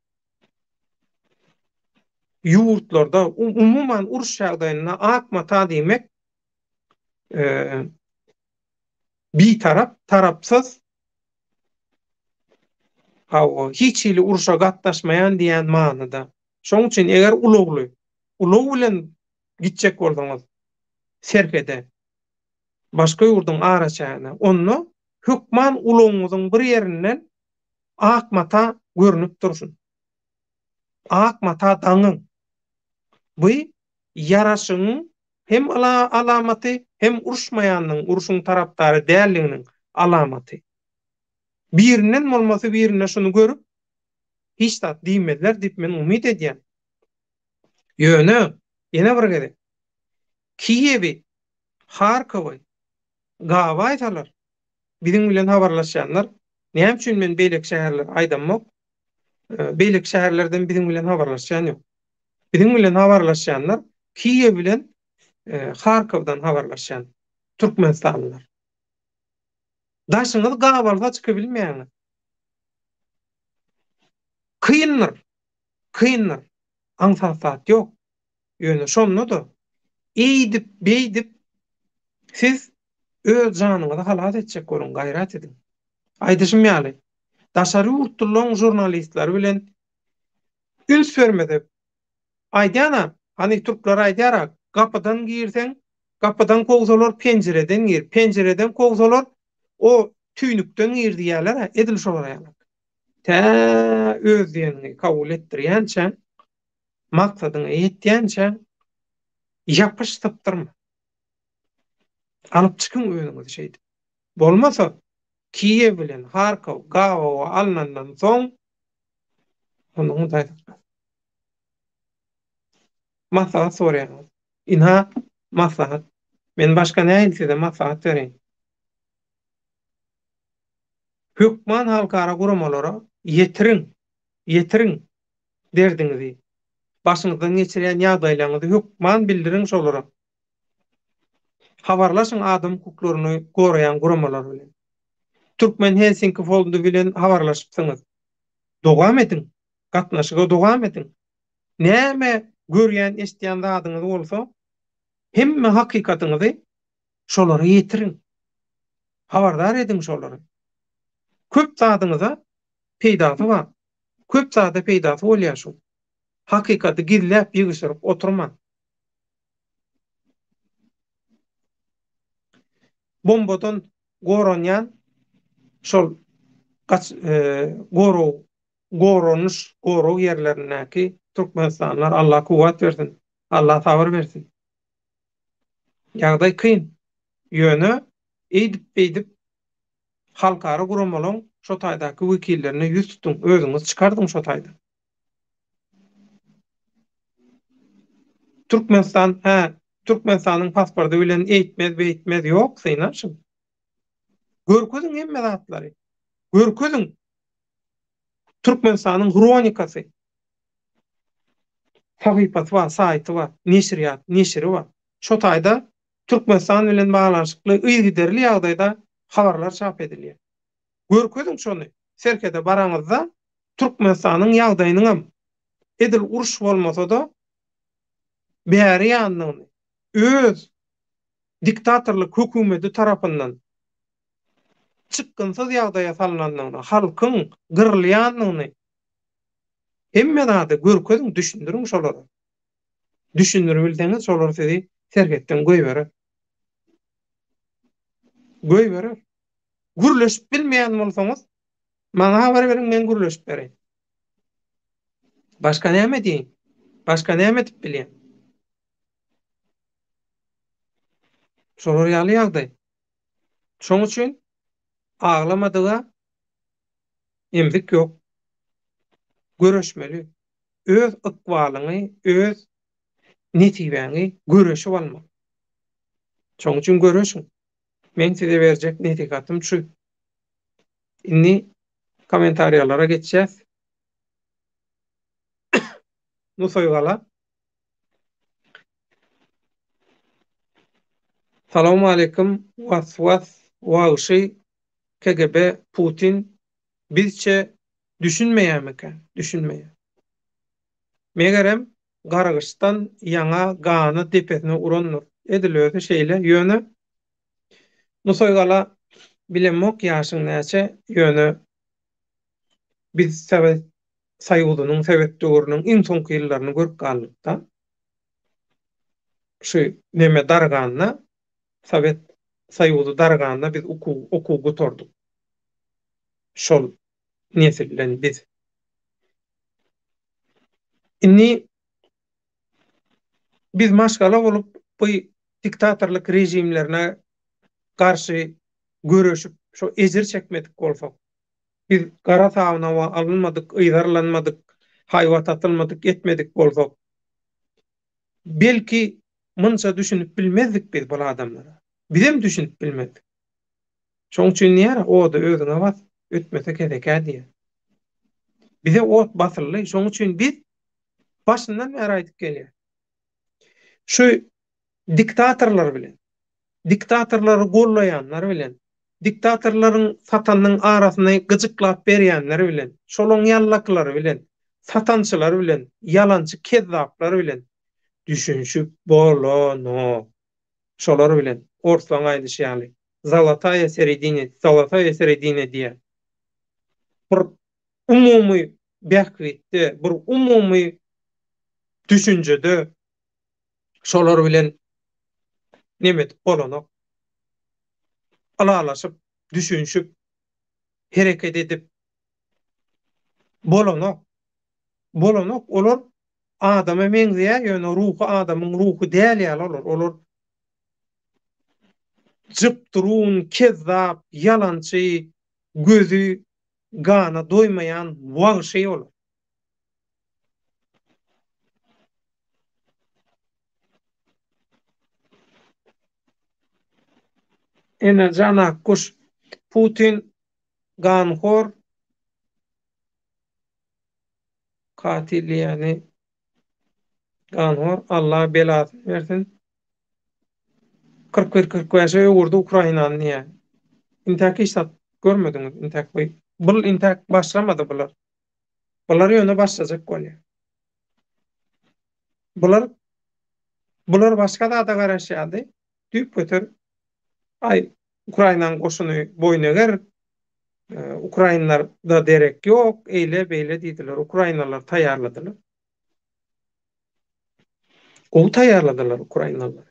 ýurtlarda, umuman uruş ýagdaýynda ak mata diýmek bitarap, tarapsyz, hawa, hiç hili urşa gatnaşmaýan diýen manyda. Şonuň üçin eger ulagly, ulag bilen gitjek bolsaňyz serhede, başga ýurduň araçägine, onda hökman ulagyňyzyň bir ýerinden ak mata görnüp dursun. Ak mata daňyň. Bu ýaraşygyň hem alamaty, hem uruşmaýanyň, urşuň tarapdary däldiginiň alamaty. Birinden bolmasa birinde şuny görüp, hiç zat diýmezler diýip men umyt edýän. Ýöne, ýene bir gezek, Kiýewi, Harkowy gabaýsalar, biziň bilen habarlaşýanlar, näme üçin men beýleki şäherleri aýdamok, beýleki şäherlerden biziň bilen habarlaşýan ýok. Biziň bilen habarlaşýanlar Kiýew bilen Harkowdan habarlaşýan türkmenistanlylar. Daşyňyz gabalsa çykybilmeýäňiz. Kyndyr, kyndyr. Aňsat zat ýok. Ýöne şonda-da eýdip-beýdip siz öz janyňyzy halas etjek boluň, gaýrat ediň. Aýdyşym ýaly, daşary ýurtlylaryň žurnalistleri bilen üns bermese, aýdýan-a, hany türkler aýdýar-a, gapydan girseň, gapydan kowsalar penjireden gir, penjireden kowsalar o tüýnükden gir diýýärler-ä, edil şolar ýaly. Tä öz diýeniňi kabul etdirýänçäň, Maksadyňa ýetýänçäň ýapyş sypdyrma. Alyp çykyň özüňizi şeýdip. Bolmasa Kiýew bilen Harkow gabawa alnandan soň onda Hudaý saklasyn. Maslahat soraýaňyz. Ynha maslahat. Men başga nähili size maslahat bereýin? Hökman halkara guramalara ýetiriň. Ýetiriň. Derdiňizi, başyňyzdan geçirýän ýagdaýlaryňyzy hökman bildiriň şolara. Habarlaşyň adam hukuklaryny goraýan guramalar bilen. Türkmen Helsinki fondy bilen habarlaşypsyňyz. Dowam ediň. Gatnaşyga dowam ediň. Näme görýän, eşidýän zadyňyz bolsa, hemme hakykatyňyzy şolara ýetiriň. Habardar ediň şolary. Köp zadyňyza. Peýdasy bar. Köp zada peýdasy bolýar şuň. Hakykaty gizläp, ýygyşyryp oturman. Bombadan goranýan şol gaç gorag goranyş gorag ýerlerindäki türkmenistanlylar Allah kuwwat bersin. Allah sabyr bersin. Ýagdaý kyn. Ýöne eýdip-beýdip halkara guramalaň şo taýdaky wekillerine ýüz tutuň, özüňiz çykardyň şo taýdan. Türkmenistan, hä, Türkmenistanyň pasporty bilen eýtmez, beýtmez, ýok, synanyşyň. Görkeziň hemme zatlary. Görkeziň. Türkmenistanyň hronikasy. Sahypasy bar, saýty bar, neşirýat, neşiri bar. Şo taýda Türkmenistan bilen baglanyşykly yzygiderli ýagdaýda habarlar çap edilýär. Görkeziň şony, serhede baraňyzda Türkmenistanyň ýagdaýynyňam edil uruş bolmasa-da bäri ýandygyny, öz diktatorlyk hökümeti tarapyndan çykgynsyz ýagdaýa salnandygyny, halkyň gyrylýandygyny hemme zady görkeziň, düşündiriň şolara. Düşündiribilseňiz şolar sizi serhetden goýberer. Goýberer. Gürleşip bilmeýän bolsaňyz, maňa habar beriň, men gürleşip bereýin. Başga näme diýeýin? Başga näme edip bilýän? Şolar ýaly ýagdaý. Şoň üçin aglamadyga emzik ýok. Göreşmeli. Öz ykbalyňy, öz nesibäňi göreşip almaly. Şoň üçin göreşiň. Meň size berjek nesihatym şu. Indi kommentariýalara geçýäs. Nusaýgala. Salowmaleýkim was-was wagşy KGB Putin bizçe düşünmeýärmikä? Düşünmeýär. Megerem gargyşdan ýaňa gany depesine urandyr. Edil özi şeýle, ýöne Nusaýgala bilemok ýaşyň näçe, ýöne biz Sowet Soýuzynyň, sowet döwrüniň iň soňky ýyllaryny görüp galdyk-da. Şu neme darganda, Sowet Soýuzy darganda biz okuw, okuw gutardyk. Şol nesilden biz. Indi biz maşgala bolup bu diktatorlyk režimlerine garşy göreşip, şo ejir çekmedik bolsak, biz gara sanawa alynmadyk, yzarlanmadyk, haýbat atylmadyk, etmedik bolsak, belki munça düşünip bilmezdik biz bul adamlara. Bizem düşünip bilmezdik. Şoň üçin diýýär, ody özüňe bas, ötmese kesekä diýýär. Bize ot basyldy, şoň üçin biz başyndan bäri aýdyp gelýär. Şu diktatorlar bilen, diktatorlary gollaýanlar bilen, diktatorlaryň satanynyň arasyny gyjyklap berýänler bilen, şolaň ýallakylary bilen, satançylar bilen, ýalançy kezzaplar bilen düşünişip bolanok. Şolar bilen, orslaň aýdyşy ýaly, zalataýa seredine, zalataýa seredine diýýän. Bir umumy bähbitde, bir umumy düşünjede şolar bilen neme edip bolanok. Ylalaşyp, düşünişip, hereket edip bolanok. Bolanok. Olar adama meňzeýär, ýöne ruhy adamyň ruhy däl ýaly olar. Olar jypdyrun, kezzap, ýalançy, gözi gana doýmaýan wagşy olar. Enejan Akguş, Putin ganhor katil diýýäni ganhor Allah belasyny bersin. 41 45-e öwürdi Ukrainany diýýär. Intäk hiç zat görmediňiz, intäk bu bul intäk başlamady bular. Bular ýöne başlajak bolýar. Bular bular başga zada garaşýardy. Düýpgöter aý Ukrainanyň goşuny boýun eger. Ukrainlarda derek ýok, eýle beýle diýdiler. Ukrainalylar taýýarladylar. Gowy taýýarladylar ukrainalylar.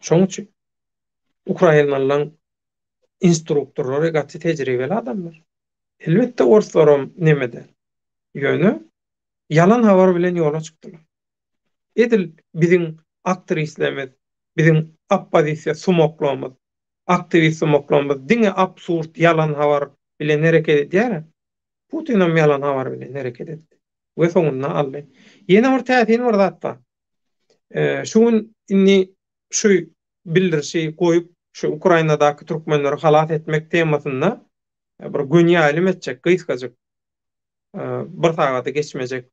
Şoň üçin ukrainalylaryň instruktorlary gaty tejribeli adamlar. Elbetde orslaram nemede. Ýöne ýalan habar bilen ýola çykdylar. Edil biziň aktrislerimiz, biziň oppozisiýa sumaklarymyz, aktiwist sumaklarymyz diňe absurd ýalan habar bilen hereket edýär. Putinam ýalan habar bilen hereket etdi we soňunda aldy. Ýene bir täsin bir zat bar. Şu gün indi şu bildirişi goýup, şu Ukrainadaky türkmenleri halas etmek temasynda bir göni ýaýlym etjek, gysgajyk, bir sagady geçmejek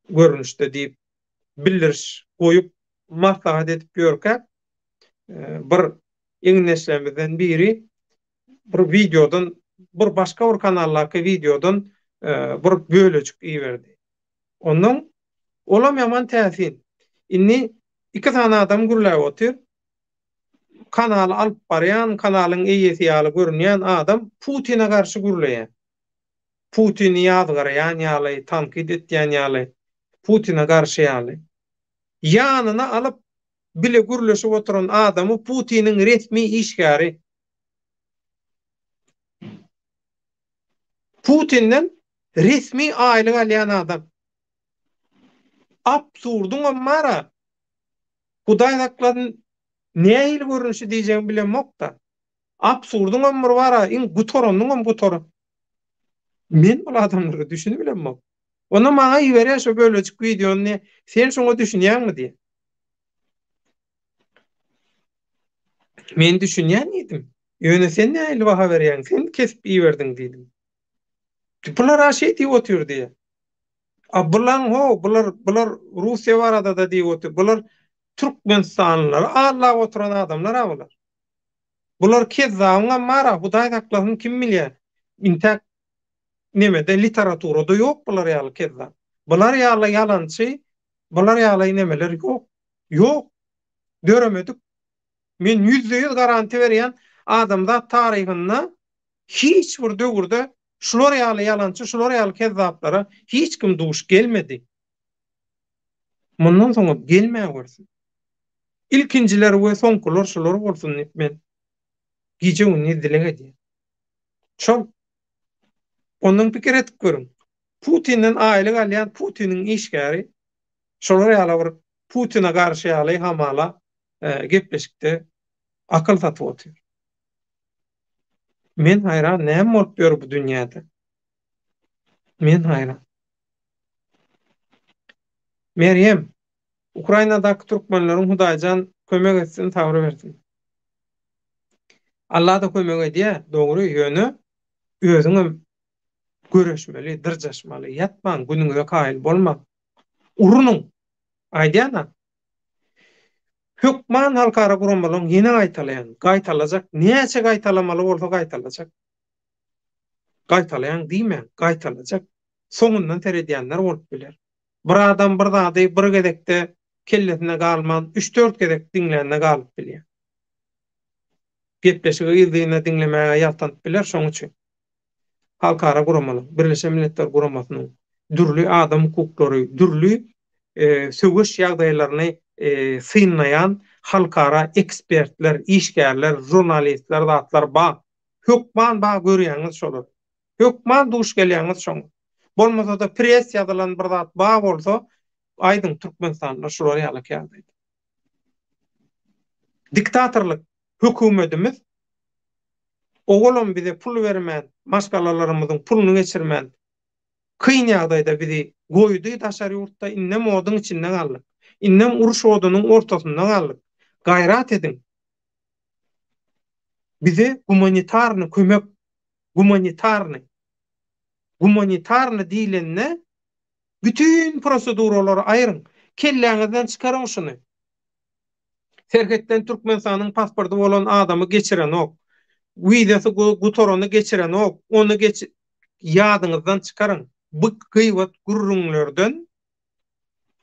görnüşde diýip bildiriş goýup, maslahat edip ýörkäk, bir egindeşlerimizden biri bir wideodan, bir başga bir kanaldaky wideodan bir bölejik iberdi. Ondan olam ýaman täsin. Indi iki sany adam gürläp otyr. Kanaly alyp barýan, kanalyň eýesi ýaly görünýän adam Putine garşy gürleýär. Putini ýazgarýan ýaly, tankyt etýän ýaly, Putine garşy ýaly. Ýanyna alyp bile gürleşip oturan adamy Putiniň resmi işgäri. Putinden resmi aýlyk alýan adam. Absurdyňam bar-a. Hudaý saklasyn, nähili görnüşi diýjegimi bilemok-da. Absurdyňam bir bar-a, iň gutaranyňam gutaran. Men bul adamlara düşünibilemok. Onda maňa iberýär şo bölejik wideony diýýär, sen şoňa düşünýäňmi diýýär. Men düşünýän diýdim. Ýöne sen nähili baha berýäň? Sen kesip iberdiň diýdim. Bular-a şeý diýip otyr diýýär. A bulaň ho, bular, bular Russiýa barada-da diýip otyr. Bular türkmenistanlylary aldap oturan adamlar-a bular. Bular kezzabyňam bar-a, Hudaý saklasyn kim bilýär. Intäk nemede literaturada ýok bular ýaly kezzap. Bular ýaly ýalançy, bular ýaly nemeler ýok. Ýok. Döremedik. Men 100% garanti berýän, adamzat taryhynda hiç bir döwürde şular ýaly ýalançy, şular ýaly kezzaplara hiç kim duş gelmedi. Mundan soňam gelmäwersin. Ilkinjiler we soňkular şular bolsun diýip men gije-gündiz dileg edýän. Şol. Ondan pikir edip görüň. Putinden aýlyk alýan Putiniň işgäri şolar ýaly bir Putine garşy ýaly hamala gepleşikde akyl satyp otyr. Men haýran näme bolup ýör bu dünýäde. Men haýran. Merýem, Ukrainadaky türkmenleriň Hudaýjan kömek etsin sabyr bersin. Alla-da kömek edýär, dogry, ýöne özüňem göreşmeli, dyrjaşmaly, ýatmaň, günüňize kaýyl bolmaň. Urunyň! Aýdýan-a. Hökman halkara guramalaryň ýene gaýtalaýan, gaýtalajak, näçe gaýtalamaly bolsa gaýtalajak. Gaýtalaýan diýmäň, gaýtalajak. Soňundan seredýänler bolup biler. Bir adam bir zady bir gezekde kellesinde galman, üç-dört gezek diňlände galyp bilýär. Gepleşigi yzly-yzyna diňlemäge ýaltanyp biler, şonuň üçin halkara guramalar, Birleşen Milletler Guramasynyň dürli adam hukuklary, dürli söweş ýagdaýlaryny synlaýan halkara ekspertler, işgärler, žurnalistler zatlar bar. Hökman bar görýäňiz şolary. Hökman duş gelýäňiz şoňa. Bolmasa-da press ýazylan bir zat bar bolsa, aýdyň Türkmenistanda şular ýaly ýagdaýda. Diktatorlyk hökümetimiz owalam bize pul bermän, maşgalalarymyzyň puluny geçirmän, kyn ýagdaýda bizi goýdy daşary ýurtda, indem oduň içinde galdyk. Indem uruş odunyň ortasynda galdyk. Gaýrat ediň. Bize gumanitarny kömek, gumanitarny. Gumanitarny diýlende Bütin proseduralary aýryň. Kelläňizden çykaryň şuny. Serhetden Türkmenistanyň pasporty bolan adamy geçirenok. Wizasy gutarany geçirenok. Ony geç ýadyňyzdan çykaryň. Bu gyýbat gürrüňlerden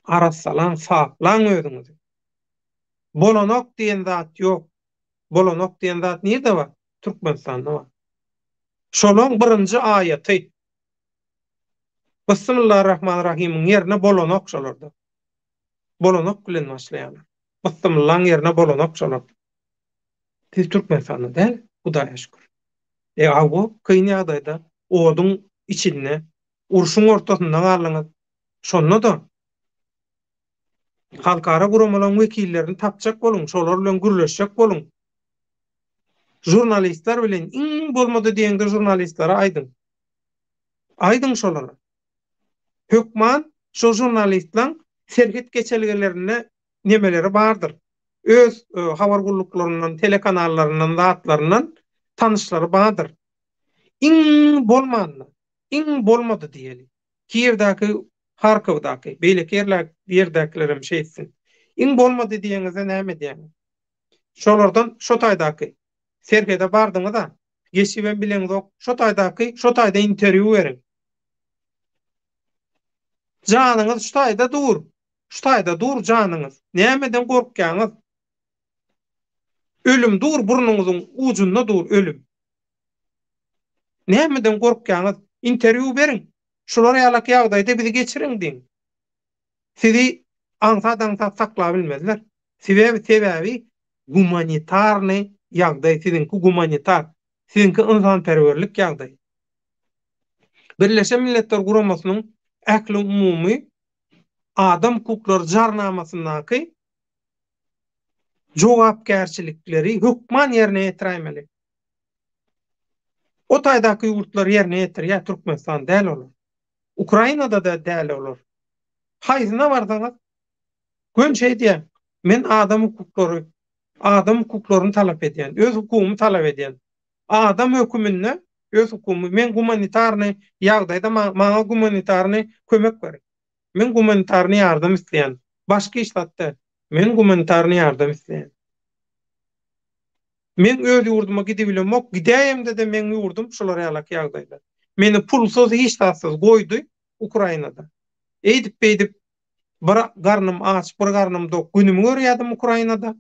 arassalaň, saplaň özüňizi. Bolanok diýen zat ýok. Bolanok diýen zat nirde bar? Türkmenistanda bar. Şolaň birinji aýaty. Bismillarrahmanrahymyň ýerine bolanok şolarda. Bolanok bilen başlaýarlar. Bismillaň ýerine bolanok şolarda. Siz Türkmenistanda däl, Hudaýa şükür. E hawa, kyn ýagdaýda, oduň içinde, urşuň ortasynda galdyňyz. Şonda-da halkara guramalaryň wekillerini tapjak boluň, şolar bilen gürleşjek boluň. Žurnalistler bilen iň bolmady diýeňde žurnalistlere aýdyň. Aýdyň şolara. Hökman şo žurnalistleň serhet geçelgelerinde nemeleri bardyr. Öz habar gulluklaryndan, telekanallaryndan, zatlaryndan tanyşlary bardyr. Iň bolmanda, iň bolmady diýeli. Kiýewdäki, Harkowdaky, beýleki ýerdäkilerem şeýtsin. Iň bolmady diýeňizde näme edýäňiz? Şolardan şo taýdaky serhede bardyňyz-a, geçibem bileňzok, şo taýdaky şo taýda interwýu beriň. Janyňyz şu taýda dur, şu taýda dur janyňyz. Nämeden gorkýaňyz? Ölüm dur burnuňyzyň ujunda dur ölüm. Nämeden gorkýaňyz? Interwýu beriň. Şular ýalak ýagdaýda bizi geçiriň diýiň. Sizi aňsat-aňsat saklabilmezler. Sebäbi sebäbi gumanitarnyý ýagdaý siziňki gumanitar. Siziňki ynsanperwerlik ýagdaýy. Birleşen Milletler Guramasynyň Ähliumumy adam hukuklary jarnamasyndaky jogapkärçilikleri hökman ýerine ýetiräýmeli. O taýdaky ýurtlar ýerine ýetirýär, Türkmenistan däl olar. Ukrainada-da däl olar. Haýsyna barsaňyz, göni şeý diýýär, men adam hukuklary, adam hukuklaryny talap edýän, öz hukugymy talap edýän. Adam höküminde öz hukugymy, men gumanitarnyý ýagdaýda maňa gumanitarnyý kömek beriň. Men gumanitarnyý ýardam isleýän. Başga hiç zat däl. Men gumanitarnyý ýardam isleýän. Men öz ýurduma gidibilemok, gidäýemde-de meň ýurdum şular ýalak ýagdaýda. Meni pulsuz, hiç zatsyz goýdy Ukrainada. Eýdip-beýdip bir garnym aç, bir garnym dok günümi görýärdim Ukrainada.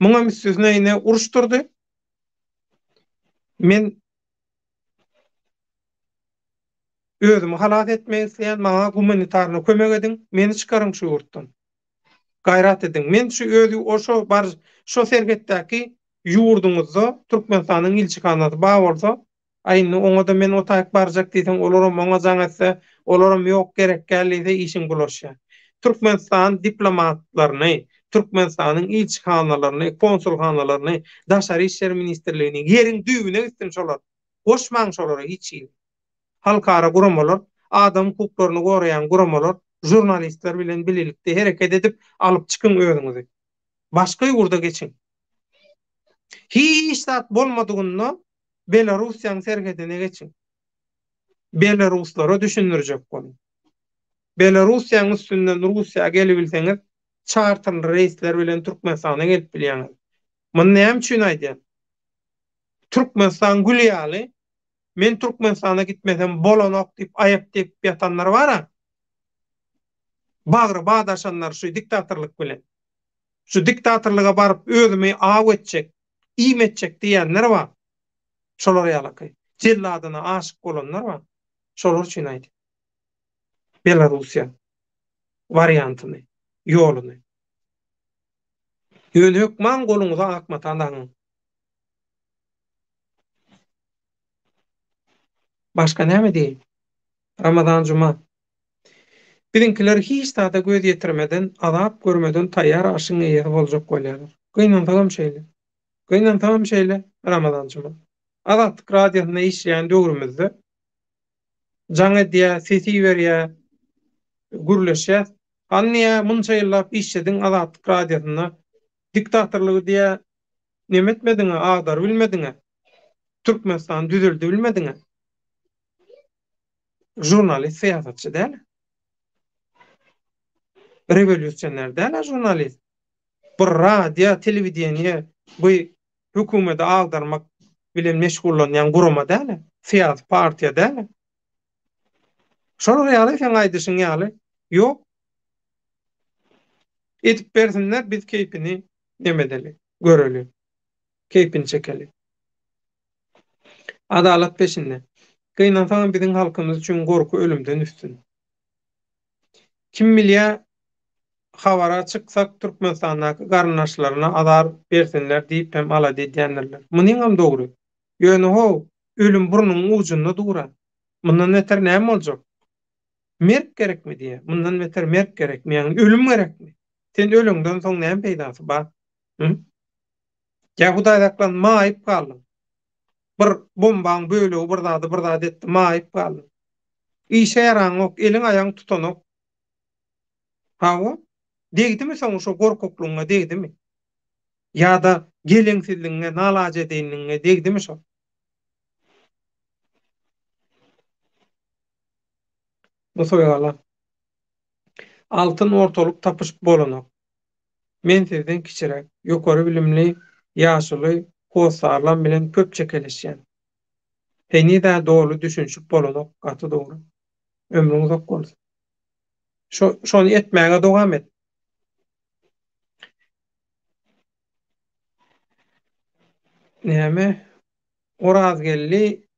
Muňam üstesine ine uruş turdy. Men özümi halas etmek isleýän, maňa gumanitarny kömek ediň, meni çykaryň şu ýurtdan. Gaýrat ediň. Men şu öz oşo bar şo serhetdäki ýurduňyzda Türkmenistanyň ilçihanasy bar bolsa, a indi oňada men o taýyk barjak diýseň olaram oňa jaň etse, olaram ýok gerek däl diýse işiň bulaşýar. Türkmenistan diplomatlaryny, Türkmenistanyň ilçihanalaryny, konsulhanalaryny, Daşary işler ministrligini ýeriň düýbüne gitsin şolar. Goşmaň şolara hiç hili. Halkara guramalar, adam hukuklaryny goraýan guramalar žurnalistler bilen bilelikde hereket edip alyp çykyň özüňizi. Başga ýurda geçiň. Hiç zat bolmadygynda Belarussiýaň serhedine geçiň. Belaruslara düşündirjek boluň. Belarussiýaň üstünden Russiýa gelibilseňiz çarterli reýsler bilen Türkmenistana gelip bilýäňiz. Muny näme üçin aýdýan? Türkmenistan gül ýaly Men Türkmenistana gitmesem bolanok diýip aýak depip ýatanlar bara. Bagry badaşanlar şu diktatorlyk bilen. Şu diktatorlyga baryp özümi aw etjek, iým etjek diýenler bar. Şolar ýalaky. Jelladyna aşyk bolanlar bar. Şolar üçin aýdýan. Belarussiýa wariantyny, ýoluny. Ýöne hökman goluňyza ak mata daňyň. Başga näme diýeýin? Ramazan Juma. Biziňkiler hiç zada göz ýetirmeden, azap görmeden taýýar aşyň eýesi boljak bolýarlar. Gynansagam şeýle. Gynansagam şeýle, Ramazan Juma. Azatlyk Radiosynda işleýän döwrümizde jaň edýär, ses iberýär, gürleşýäs. Hany diýýär, munça ýyllap işlediň Azatlyk Radiosynda, diktatorlygy diýýär, Neme etmediňä agdar bilmediňä. Türkmenistan düzeldi bilmediňä. Žurnalist syýasatçy däl. Rewolýusioner däl žurnalist. Bir radio, telewideniýe bu hökümeti agdarmak bilen meşgullanýan gurama däl. Syýasy partiýa däl. Şolar ýaly seň aýdyşyň ýaly ýok. Edip bersinler biz keýpini neme edeli, göreli. Keýpini çekeli. Adalat peşinde. Gynansagam biziň halkymyz üçin gorky ölümden üstün. Kim bilýä habara çyksak Türkmenistandaky garyndaşlaryna azar bersinler diýip hem alada edýändirler. Munyňam dogry. Ýöne how, ölüm burnuň ujunda dur-a. Mundan beter näme boljak? Merk gerekmi diýýä. Mundan beter merk gerekmi, ýagny ölüm gerekmi? Sen öleňden soň näme peýdasy bar? Hü? Ýa Hudaý saklan maýyp galdyň. Bir bombaň bölegi bir zady bir zat etdi, maýyp galdyň. Işe ýaraňok, eliň aýagyň tutanok. Hawa, degdimi soň şo gorkaklygyňa degdimi? Ýa-da geleňsizligiňe, nalajedeýinligiňe degdimi şo? Nusaýgala. Altyn ortalyk tapyşyp bolanok. Men sizden kiçiräk, ýokary bilimli, ýaşuly hossarlam bilen köp çekeleşýän. Heniz-ä doly düşünişip bolanok, gaty dogry. Ömrüň uzak bolsun. Şo, şony etmäge dowam et. Näme? Orazgeldi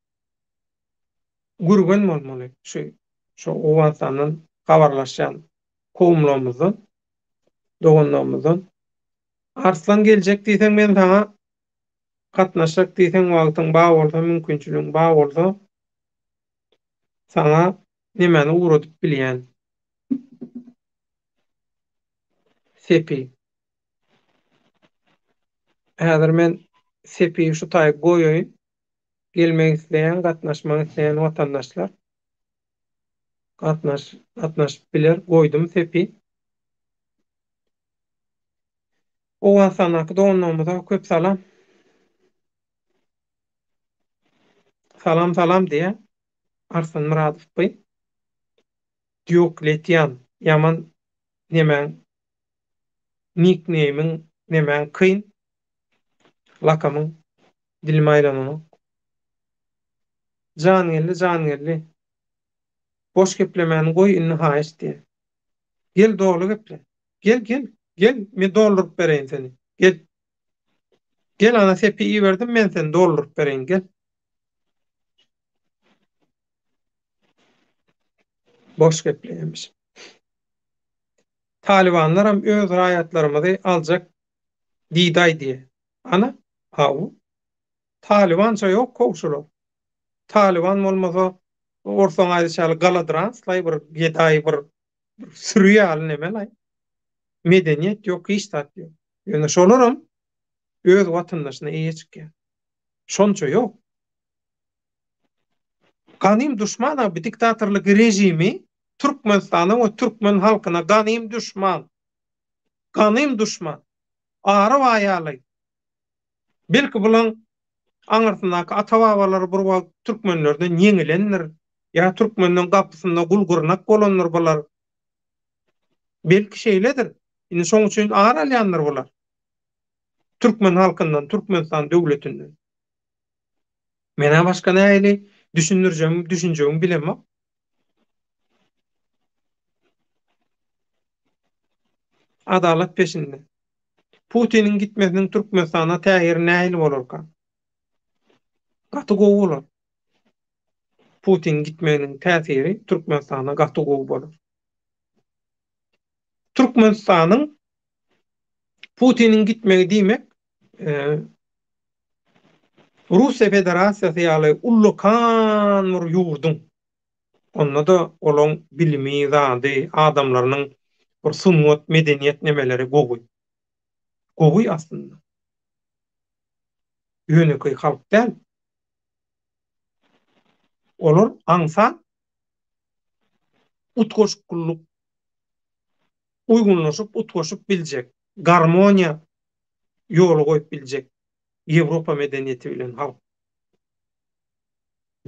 Gürgen bolmaly şu şu Owganystandan habarlaşýan kowumlarymyzdan, doganlarymyzdan. Arslan geljek diýseň men saňa gatnaşjak diýseň wagtyň bar bolsa, mümkinçiligiň bar bolsa saňa nemäni ugradyp bilýän. Sepi. Häzir men sepi şu taýy goýaýyn. Gelmek isleýän, gatnaşmak isleýän watandaşlar gatnaş gatnaşyp biler. Goýdum sepi. Owganystandaky doganlarymyza köp salam. Salam salam diýýär Arslan Myradow by. Diokletian ýaman nemäň nikneýmiň nemäň kyn lakamyň Dilim aýlananok. Jangeldi Jangeldi. Boş geplemäni goý indi haýyş diýýär. Gel doly geple. Gel gel. Gel men dolduryp bereýin seni. Gel. Gel ana sepi iberdim men seni dolduryp bereýin gel. Boş gepleýärmiş. Talybanlaram öz raýatlarymyzy aljak diýdaý diýýär. Ana, haw. Talybança ýok how şular. Talyban bolmasa, orslaň aýdyşy ýaly galadrans-laý bir gedaý bir süri ýaly neme-laý. Medeniýet ýok, hiç zat ýok. Ýöne şolaram öz watandaşyna eýe çykýar. Şonça ýok. Ganym duşman-a bu diktatorlyk režimi Türkmenistana we türkmen halkyna ganym duşman. Ganym duşman. Ary baýaly. Belki bulaň aňyrsyndaky ata-babalary bir wagt türkmenlerden ýeňilendir, ýa türkmenden gapysynda gul-gyrnak bolandyr bular. Belki şeýledir. Indi şoň üçin ar alýandyr bular. Türkmen halkyndan, Türkmenistan döwletinden. Men-ä başga nähili düşündirjegimi, düşünjegimi bilemok. Adalat peşinde. Putiniň gitmesiniň Türkmenistana täsiri nähili bolarka? Gaty gowy bolar. Putiniň gitmeginiň täsiri Türkmenistana gaty gowy bolar. Türkmenistanyň Putiniň gitmegi diýmek, Russiýa Federasiýasy ýaly ullakan bir ýurduň, onda-da olaň bilimi, zady, adamlarynyň bir sungat, medeniýet nemeleri gowy. Gowy aslynda. Ýönekeý halk däl. Olar aňsat utgaşyklylyk, uýgunlaşyp, utgaşyp biljek, garmoniýa ýola goýup biljek Ýewropa medeniýeti bilen halk.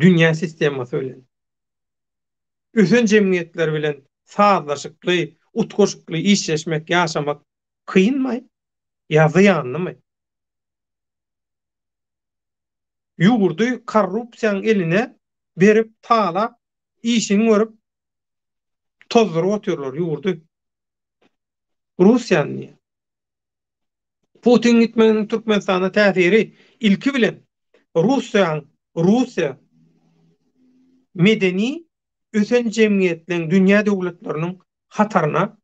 Dünýä sistemasy bilen. Ösen jemgyýetler bilen sazlaşykly, utgaşykly işleşmek, ýaşamak kynmy ýa zyýanlymy? Ýurdy korrupsiýaň eline berip, talap, işini görüp tozduryp otyrlar ýurdy. Russiýany diýýän. Putin gitmeginiň Türkmenistana täsiri ilki bilen Russiýaň. Russiýa medeni ösen jemgyýetleň dünýä döwletleriniň hataryna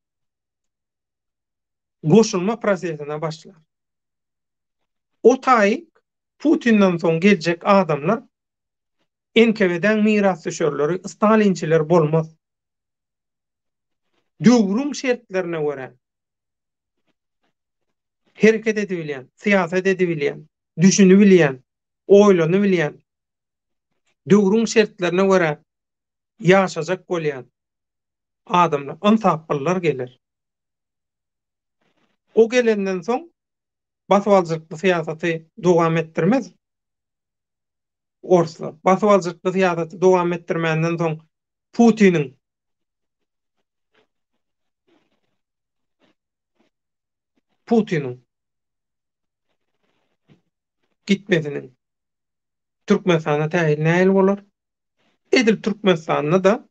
goşulma prosesine başlar. O taýyk Putinden soň geljek adamlar NKWD-äň mirasdüşerleri stalinçiler bolmaz. Döwrüň şertlerine görä hereket edibilýän, syýasat edibilýän, düşünibilýän, oýlanybilýän, döwrüň şertlerine görä ýaşajak bolýan adamlar, ynsaplylar geler. O gelenden soň basybaljylykly syýasaty dowam etdirmez orslar. Basybaljylykly syýasaty dowam etdirmänden soň Putiniň Putiniň gitmesiniň Türkmenistana täsiri nähili bolar? Edil Türkmenistanda-da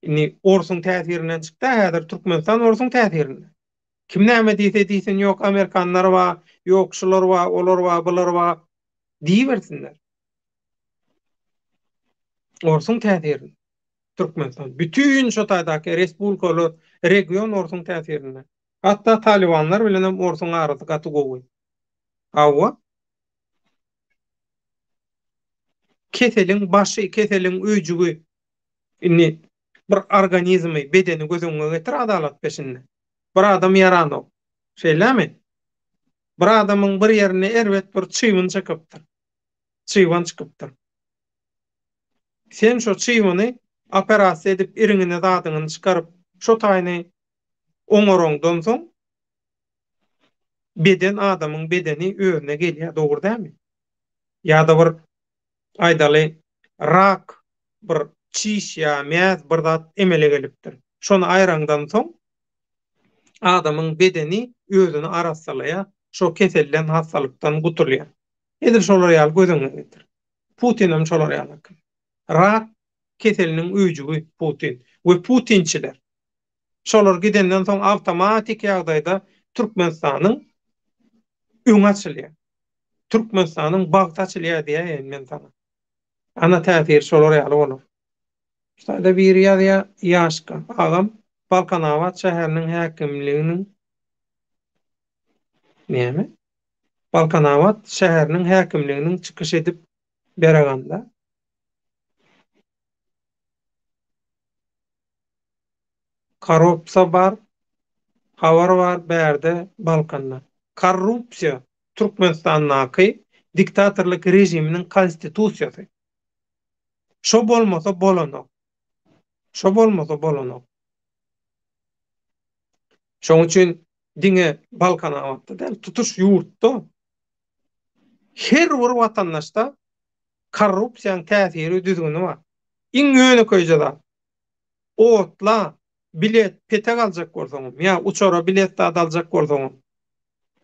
indi orsuň täsirinden çykdy häzir Türkmenistan orsuň täsirinde. Kim näme diýse diýsin ýok amerikanlar bar, ýok şular bar, olar bar, bular bar diýibersinler. Orsuň täsirinde. Türkmenistan. Bütin şo taýdaky respublikalar, region orsuň täsirinde. Hatda talibanlar bilen hem orsuň arasy gaty gowy. Hawa. Keseliň başy, keseliň öýjügi. Indi bir organizmi, bedeni göz öňüňe getir adalat peşinde. Bir adam ýaranok. Şeýlemi? Bir adamyň bir ýerine erbet bir çybyn çykypdyr. Çyban çykypdyr. Sen şo çybyny operasiýa edip iriňini zadyňyny çykaryp şo taýyny oňaraňdan soň beden adamyň bedeni özüne gelýär dogry dälmi? Ýa-da bir aýdaly rak bir çiş ýa mäz bir zat emele gelipdir. Şony aýraňdan soň adamyň bedeni özüni arassalaýar, şo keselden hassalykdan gutulýar. Edil şolar ýaly göz öňüne getir. Putinem şolar ýaly. Rak keseliniň öýjügi Putin we putinçiler. Şolar gidenden soň awtomatik ýagdaýda Türkmenistanyň öňi açylýar. Türkmenistanyň bagty açylýar diýäýeýin men saňa. Ana täsiri şolar ýaly bolar. Şu taýda biri ýazýar, Ýaşka agam Balkanabat şäheriniň häkimliginiň näme? Balkanabat şäheriniň häkimliginiň çykyş edip beraganda. Korrupsiýa bar, habar bar bärde Balkanda. Korrupsiýa Türkmenistandaky diktatorlyk režiminiň konstitusiýasy. Şo bolmasa bolanok. Şo bolmasa bolanok. Şoň üçin diňe Balkanabatda däl, tutuş ýurtda her bir watandaşda korrupsiýanyň täsiri, düzgüni bar. Iň ýönekeýje zat, otla bilet, petek aljak bolsaňam, ýa uçara bilet zat aljak bolsaňam,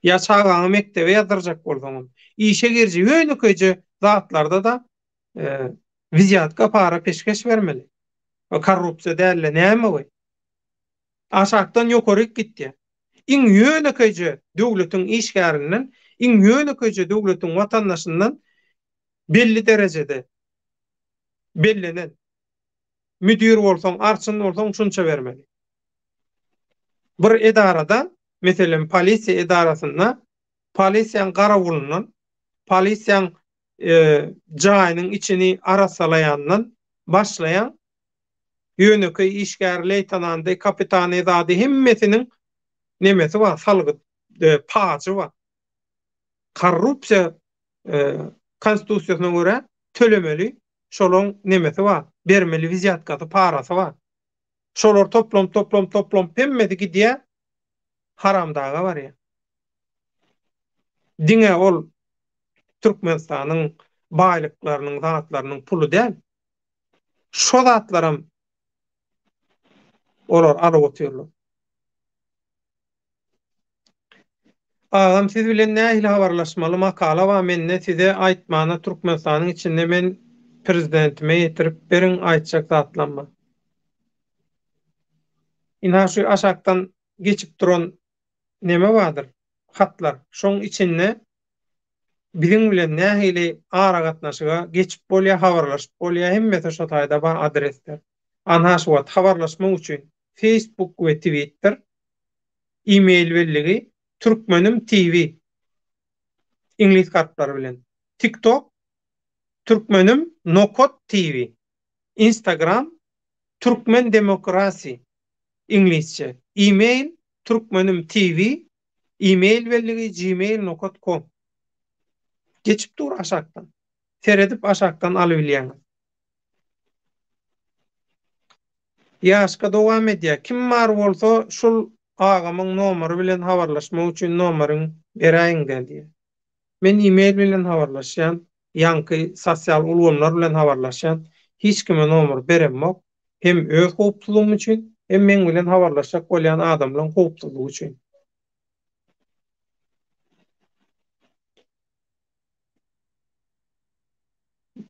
ýa çagaňy mekdebe ýazdyrjak bolsaňam, işe giriji ýönekeýje zatlarda-da wzýatka, para, peşgeş bermeli. Korrupsiýa däl-de näme bu? Aşakdan ýokaryk gitýär. Iň ýönekeýje döwletiň işgärinden, iň ýönekeýje döwletiň watandaşyndan belli derejede bellenen müdir bolsaň, arçyn bolsaň şunça bermeli. Bir edarada, meselem, polisiýa edarasynda polisiýaň garawulyndan, polisiýaň jaýynyň içini arassalaýandan başlaýaň, Ýönekeý işgär, leýtenandy, kapitany zady hemmesiniň nemesi bar, salgyt, pajy bar. Korrupsiýa konstitusiýasyna görä tölemeli şolaň nemesi bar, bermeli wizýatkasy, parasy bar. Şolar toplanyp, toplanyp, toplanyp hemmesi gidýär, haramdaga barýar. Diňe ol Türkmenistanyň baýlyklarynyň, zatlarynyň puly däl. Şo zatlaram olar alyp otyrlar. Agam siz bilen nähili habarlaşmaly makala bar mende size aýtmana Türkmenistanyň içinde men prezidentime ýetirip beriň aýtjak zatlamma. Ynha şu aşakdan geçip duran neme bardyr hatlar şoň içinde. Biziň bilen nähili aragatnaşyga geçip bolýar, habarlaşyp bolýar, hemmesi şo taýda bar adresler. Anha şu wagt habarlaşmak üçin Facebook we Twitter, e-mail belligi Türkmenim TV iňlis harplary bilen, TikTok Türkmenim nokat TV, Instagram Türkmen Demokrasi iňlisçe, e-mail Türkmenim TV E-mail belligi gmail nokat kom. Geçip dur aşakdan. Seredip aşakdan alybilýäňiz. Ýaşka dowam edýär. Kim bar bolsa şul agamyň nomeri bilen habarlaşmak üçin nomerin beräýiňdä diýýär. Men e-mail bilen habarlaşýan, ýaňky sosial ulgamlar bilen habarlaşýan. Hiç kime nomer beremok. Hem öz howpsuzlygym üçin, hem meň bilen habarlaşjak bolýan adamlaň howpsuzlygy üçin.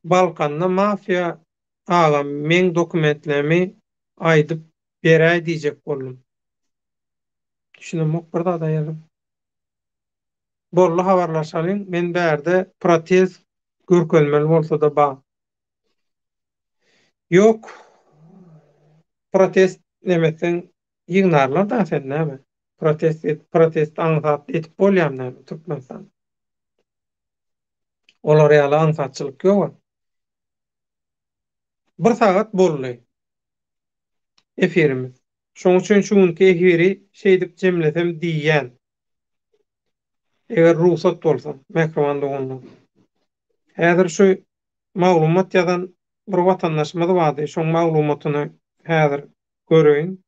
Balkanda mafiýa agam meň dokumentlemi aýdyp beräý diýjek boldum. Düşünemok bir zada ýazyp. Boldy habarlaşalyň men bärde protez görkezmeli bolsada ba. Ýok protest nemetseň ýygnarlar da sen näme protest et protest aňsat edip bolýamy näme Türkmenistan. Olar ýaly aňsatçylyk ýok. Bir sagat boldy efirimiz. Şoň üçin şu günki efiri şeýdip jemlesem diýýän. Eger rugsat bolsa, mähriban doganlar. Häzir şu maglumat ýazan bir watandaşymyz bardy, şoň maglumatyny häzir göreýin.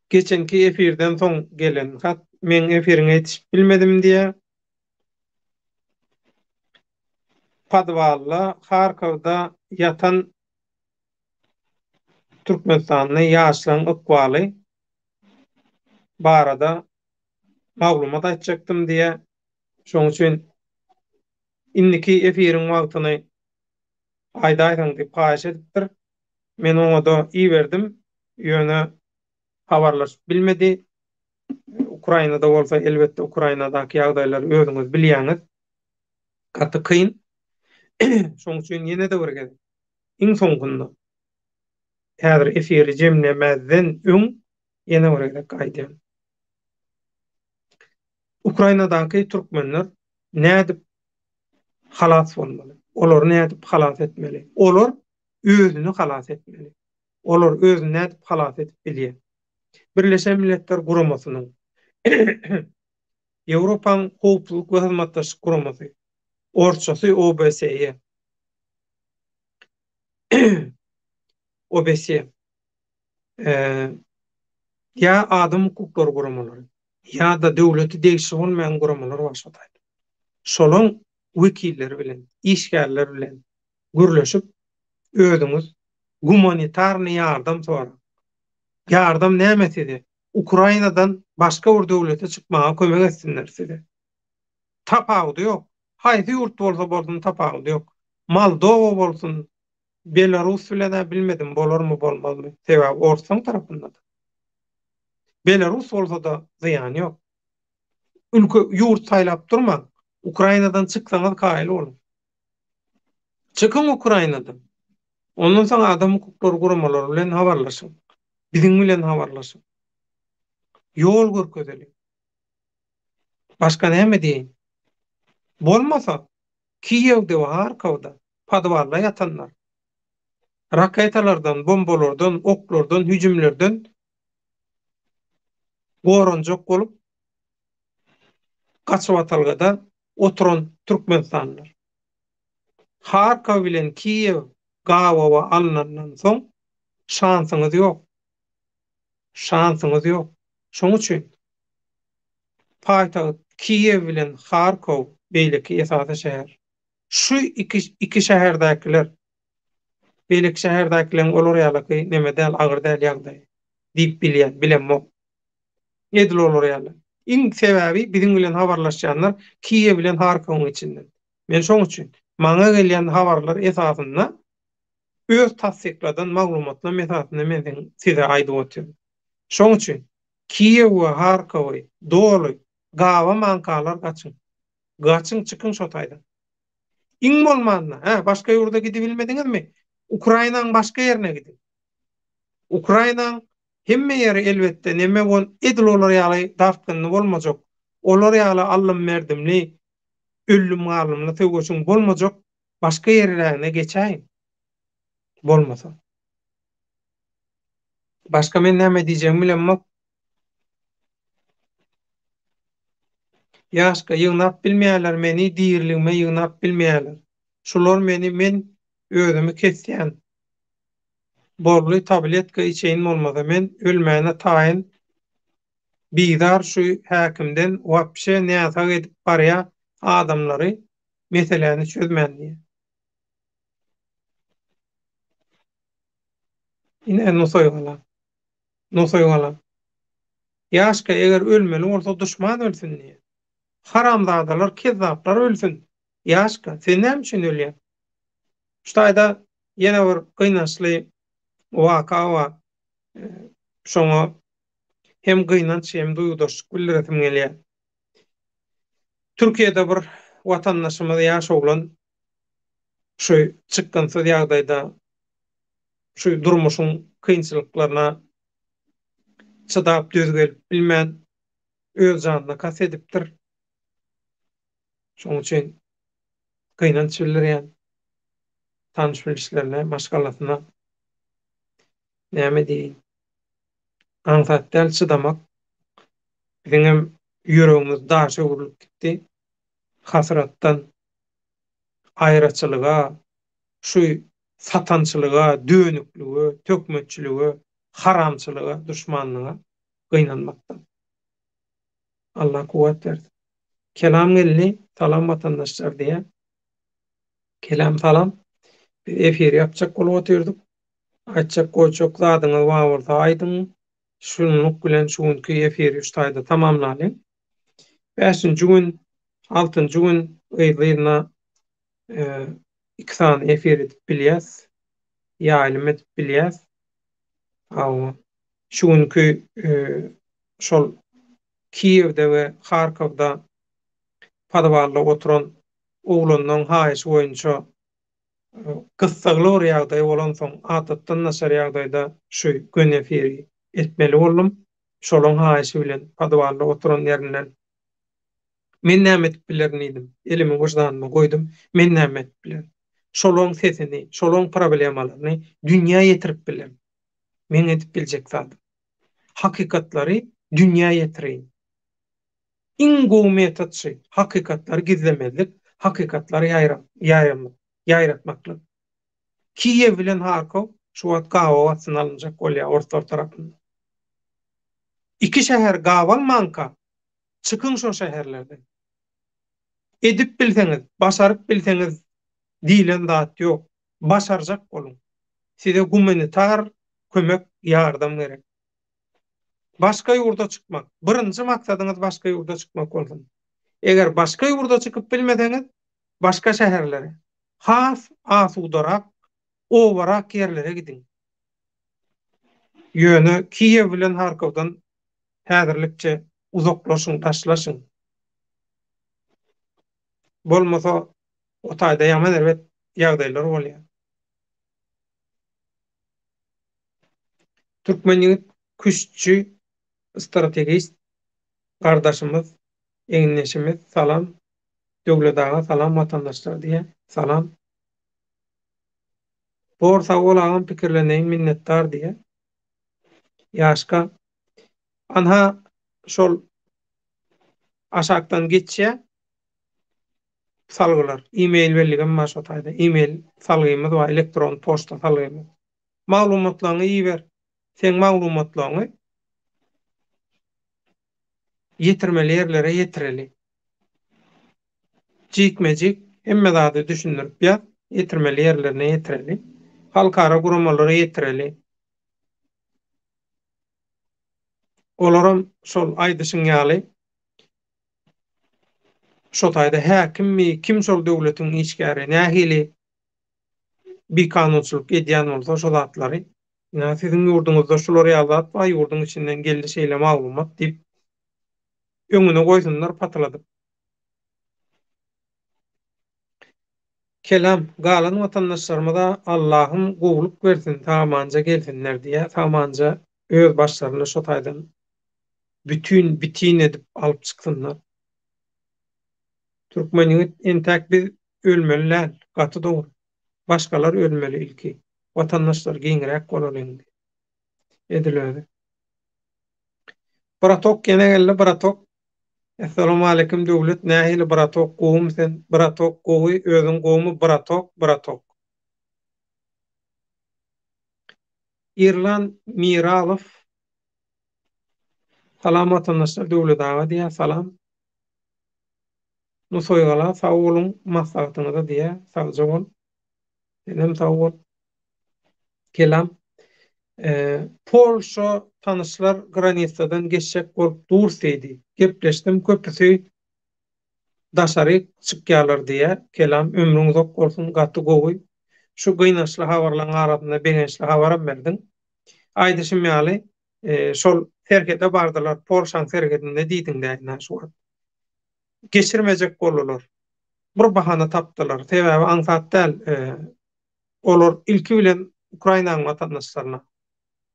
Geçenki efirden soň gelen hat, meň efiriňe ýetişip bilmedim diýýär. Podwalda, Harkowda ýatan Türkmenistanly ýaşlaryň ykbaly barada maglumat aýtjakdym diýýär. Şonuň üçin indiki efiriň wagtyny aýdaýsaň diýip haýyş edipdir. Men oňa-da iberdim, ýöne habarlaşyp bilmedi. Ukrainada bolsa, elbetde, Ukrainadaky ýagdaýlary özüňiz bilýäňiz. Gaty kyn. Şonuň üçin ýene-de bir gezek, iň soňkunda, häzir efiri jemlemezden öň ýene bir gezek aýdýan. Ukrainadaky türkmenler nädip halas bolmaly? Olary nädip halas etmeli? Olar özüni halas etmeli. Olar özüni nädip halas edip bilýär? Birleşen Milletler Guramasynyň, Ýewropaň Howpsuzlyk we Hyzmatdaşlyk Guramasy, orsçasy OBSE, OBSE, ýa adam hukuklary guramalary, ýa-da döwlete degişli bolmaýan guramalar bar şo taýda. Şolaň wekilleri bilen, işgärler bilen gürleşip, özüňiz gumanitarnyý ýardam soraň. Ýardam näme size? Ukrainadan başga bir döwlete çykmaga kömek etsinler size. Tapawudy ýok. Haýsy ýurt bolsa bolsun tapawudy ýok. Moldowa bolsun, Belarus bilen-ä bilmedim bolarmy bolmazmy, sebäbi orslaň tarapynda-da. Belarus bolsa-da zyýany ýok. Ülke, ýurt saýlap durmaň. Ukrainadan çyksaňyz kaýyl boluň. Çykyň Ukrainadan. Ondan soň adam hukuklary guramalary bilen habarlaşyň. Biziň bilen habarlaşyň. Ýol görkezeliň. Başga näme diýeýin? Bolmasa, Kiýewde we Harkowda podwalda ýatanlar raketalardan, bombalardan, oklardan, hüjümlerden goranjak bolup gaçybatalgada oturan türkmenistanlylar. Harkow bilen Kiýew gabawa alnandan soň şansyňyz ýok. Şansyňyz ýok. Şoň üçin paýtagt Kiýew bilen Harkow beýleki esasy şäher. Şu iki iki şäherdäkiler beýleki şäherdäkileriň olar ýalaky neme däl agyr däl ýagdaýy diýip bilýän bilemok. Edil olar ýaly. Iň sebäbi biziň bilen habarlaşýanlar Kiýew bilen Harkowyň içinden. Men şoň üçin maňa gelýän habarlar esasynda öz tassykladan maglumatlarym esasynda men size aýdyp otyryn. Şoň üçin Kiýew we Harkowy doly gabamankalar gaçyň. Gaçyň çykyň şo taýdan. Iň bolmanda, hä, başga ýurda gidibilmediňizmi? Ukrainaň başga ýerine gidiň. Ukrainaň hemme ýeri elbetde neme bol edil olar ýaly dartgynly bolmajak, olar ýaly allym-merdimli, öllüm-galymly söweşiň bolmajak başga ýerirägine geçäýiň. Bolmasa. Başga men näme diýjegimi bilemok. Ýaşka ýygnap bilmeýärler meni diriligime ýygnap bilmeýärler. Şular meni men özümi kesýän. Boldy tabletka içeýin bolmasa men ölmäne taýyn bizar şu häkimden wapşe näsag edip barýa adamlary meseläni çözmän diýýä. Ine Nusaýgala. Nusaýgala. Ýaşka eger ölmeli bolsa duşman ölsün diýýä. Haramzadalar kezzaplar ölsün. Ýaşka sen näme üçin ölýäň? Şu taýda ýene bir gynançly waka bar. Şoňa hem gynanç hem duýgudaşlyk bildiresim gelýär. Türkiýede bir watandaşymyz ýaş oglan şu çykgynsyz ýagdaýda şu durmuşyň kynçylyklaryna çydap döz gelip bilmän öz janyna kast edipdir. Şonuň üçin gynanç bildirýän tanyş-bilişlerine, maşgalasyna näme diýeýin. Aňsat däl çydamak. Biziňem ýüregimiz daşa öwrülip gitdi. Hasratdan aýraçylyga, şu satançylyga, dönüklige, töhmetçilige, haramçylyga, duşmanlyga gynanmakdan. Allah kuwwat bersin. Kelam geldi, salam watandaşlar diýýär. Kelam salam. Biz efiri ýapjak bolup otyrdyk. Aýtjak goýjak zadyňyz bar bolsa aýdyň. Şunluk bilen şu günki efiri şu taýda tamamlalyň. Bäşinji gün, altynjy gün yzly-yzyna iki sany efir edip bilýäs. Ýaýlym edip bilýäs. Hawa. Şu günki şol Kiýewde we Harkowda podwalda oturan oglanlaryň haýyşy boýunça gyssagly bir ýagdaý bolansoň, adatdan daşary ýagdaýda şu göni efiri etmeli boldum. Şolaryň haýyşy bilen podwalda oturan ýerinden men näme edip bilerin diýdim. Elimi wyždanyma goýdum. Men näme edip bilerin? Şolaryň sesini, şolaryň problemalaryny dünýä ýetirip bilerin. Meň edip biljek zadym. Hakykatlary dünýä ýetireýin. Iň gowy metod şu, hakykatlary gizlemezlik, hakykatlary ýaýratmaklyk. Kiýew bilen Harkow şu wagt gabaw astyna alynjak bolýar orslar tarapyndan. Iki şäher gabalmanka, çykyň şo şäherlerden. Edip bilseňiz, başaryp bilseňiz diýlen zat ýok. Başarjak boluň. Size gumanitar kömek, ýardam gerek. Başga ýurda çykmak. Birinji maksadyňyz başga ýurda çykmak bolsun. Eger başga ýurda çykyp bilmeseňiz, başga şäherlere, has asudarak, obarak ýerlere gidiň. Ýöne Kiýew bilen Harkowdan häzirlikçe uzaklaşyň, daşlaşyň. Bolmasa o taýda ýaman erbet ýagdaýlar bolýar. Türkmen ýigit küştçi strategist gardaşymyz egindeşimiz salam Döwlet aga salam watandaşlar diýýär salam Bor sag bol agam pikirleneýin minnetdar diýýär Ýaşka anha şol aşakdan geçýär salgylar email belligem bar şo taýda email salgymyz bar elektron poçta salgymyz Maglumatlaryňy iber. Seň maglumatlaryňy ýetirmeli ýerlere ýetireli. Jikme-jik hemme zady düşündirip ýaz, ýetirmeli ýerlerine ýetireli. Halkara guramalara ýetireli. Olaram şol aýdyşyň ýaly şo taýda häkimmi, kim şol döwletiň işgäri, nähili bikanunçylyk edýän bolsa şo zatlary. Ynha, siziň ýurduňyzda şular ýaly zat bar, ýurduň içinden geldi şeýle maglumat diýip, öňüne goýsunlar patyladyp. Kelam, galan watandaşlarymyza Allahym gowulyk bersin, sag-amanja gelsinler diýýär, sag-amanja öz başlaryny şo taýdan bütin bitin edip alyp çyksynlar. Türkmen ýigit entäk biz ölmeli däl, gaty dogry. Başgalar ölmeli ilki. Watandaşlar giňräk bolalyň diýip. Edil özi. Bratok ýene geldi bratok. Essalawmaleýkim Döwlet nähili bratok gowumy sen bratok gowy özüň gowumy bratok bratok. Irlan Miralow Salam watandaşlar Döwlet aga diýýär salam. Nusaýgala sag boluň maslahatyňyza diýýär sagja bol. Senem sag bol. Kelam. Polşa tanyşlar granitsadan geçjek bolup dur diýdi. Gepleşdim köpüsi daşaryk çykýalar diýýä. Kelam ömrüň uzak bolsun gaty gowy. Şu gynançly habarlaň arasynda begençli habaram berdiň. Aýdyşym ýaly şol serhede bardylar Polşaň serhedinde diýdiňdä ynha şu wagt. Geçirmejek boldular. Bir bahana tapdylar. Sebäbi aňsat däl. Olar ilki bilen Ukrainanyň watandaşlaryna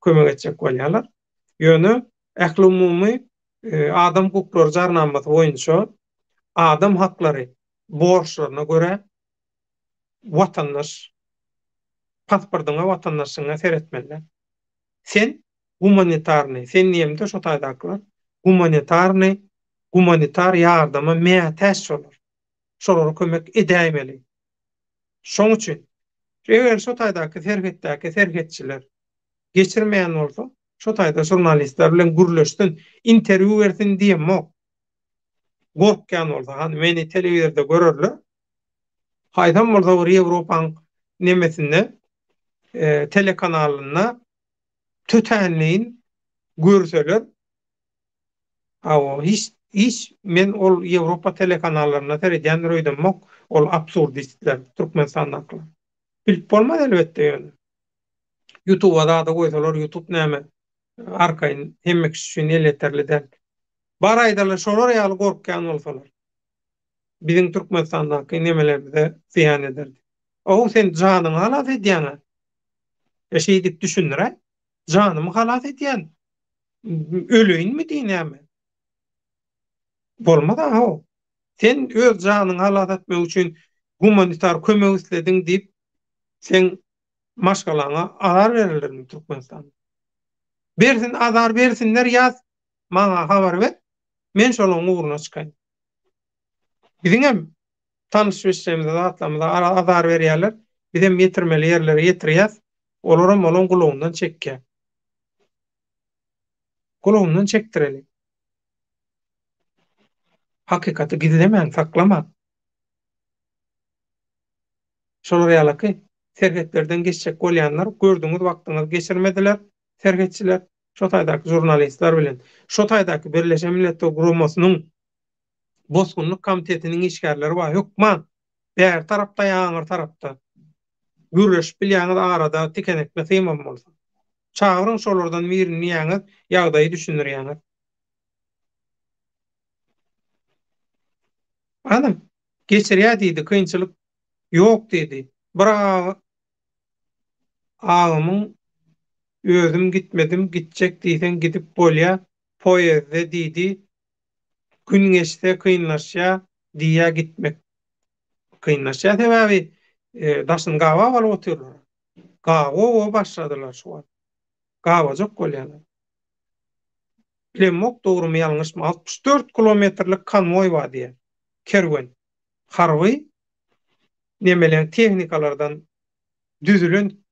kömek etjek bolýarlar. Ýöne ählumumy adam hukuklary jarnamasy boýunça adam haklary borçlaryna görä watandaş pasportyňa watandaşlygyňa seretmeliler. Sen gumanitarnyý, sen diýemde şo taýdakylar gumanitarnyý, gumanitar ýardama mätäç şolar. Şolara kömek edäýmeli. Şoň üçin, eger şo taýdaky serhetdäki serhetçiler geçirmeýän bolsa, şo taýda žurnalistler bilen gürleşsin, interwýu bersin diýemok. Gorkýan bolsa, hany meni telewizorda görerler. Haýsam bolsa bir Ýewropaň nemesinde, telekanalynda tötänleýin görseler, Hawa, hiç hiç men ol Ýewropa telekanallaryna seredýändir öýdemok, ol absurdistler, Türkmenistandakylar. Bilip bolmaz elbetde ýöne. Ýutuba zada goýsalar ýutub näme arkaýyn hemme kişi üçin elýeterli däl. Bar aýdaly şolar ýaly gorkýan bolsalar. Biziň Türkmenistandaky nemelerimize zyýan ederdi. Ow sen janyňy halas edýäňä. E şeýdip düşündiräý. Janymy halas edýän. Öleýinmi diý näme? Bolmaz a-how. Sen öz janyňy halas etmek üçin gumanitar kömek islediň diýip, seň maşgalaňa azar bererlermi Türkmenistanda? Bersin, azar bersinler ýaz, maňa habar ber, men şolaryň ugruna çykaýyn. Biziňem tanyş-bilişlerimize, zatlarymyza azar berýärler, bizem ýetirmeli ýerlere ýetirýäs, olaram olaň gulagyndan çekýär. Gulagyndan çekdireli. Hakykaty gizlemäň, saklamaň. Şolar ýalaky serhetlerden geçjek bolýanlar gördüňiz wagtyňyzy geçirmediler serhetçiler şo taýdaky žurnalistler bilen şo taýdaky Birleşen Milletler Guramasynyň bosgunlyk komitetiniň işgärleri bar hökman bäri tarapda ýa aňyr tarapda gürleşip bilýäňiz arada tikenekli symam bolsa. Çagyryň şolardan birini diýýäňiz, ýagdaýy düşündirýäňiz. Ana, geçirýär diýdi, kynçylyk ýok diýdi. Bir agamyň özüm gitmedim, gitjek diýseň gidip bolýa poýezde diýdi, gün geçse kynlaşýa diýýä gitmek. Kynlaşýa sebäbi daşyny gabap alyp otyrlar. Gabowa başladylar şu wagt. Gabajak bolýarlar. Bilemok dogrymy ýalňyşmy 64 kilometrlik konwoý bar diýýär. Kerwen. Harby nemelen tehnikalardan düzülen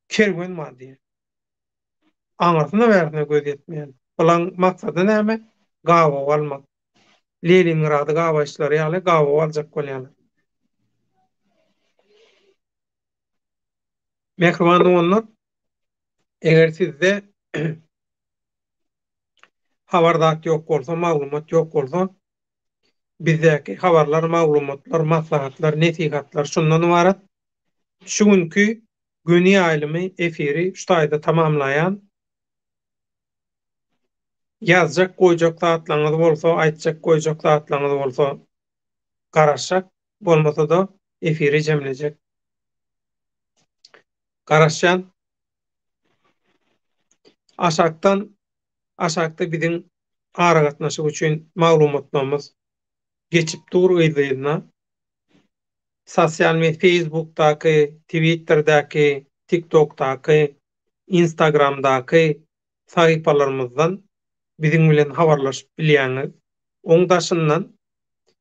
kerwen bar diýýär. Aňyrsyna bärsine göz ýetmeýän. Bulaň maksady näme? Gabaw almak. Leningrady gabaýyşlary ýaly gabaw aljak bolýarlar. Mähriban doganlar, eger sizde habar zat ýok bolsa, maglumat ýok bolsa, bizdäki habarlar, maglumatlar, maslahatlar, nesihatlar şundan ybarat. Şu günki Göni ýaýlymy, efiri şu taýda tamamlaýan. Ýazjak, goýjak zatlaryňyz bolsa, aýtjak, goýjak zatlaryňyz bolsa garaşjak, bolmasa-da efiri jemlejek. Garaşýan. Aşakdan, aşakda biziň aragatnaşyk üçin maglumatlarymyz geçip dur yzly-yzyna. Sosial media Facebookdaky, Twitterdäki, TikTokdaky, Instagramdaky sahypalarymyzdan biziň bilen habarlaşyp bilýäňiz. Oň daşyndan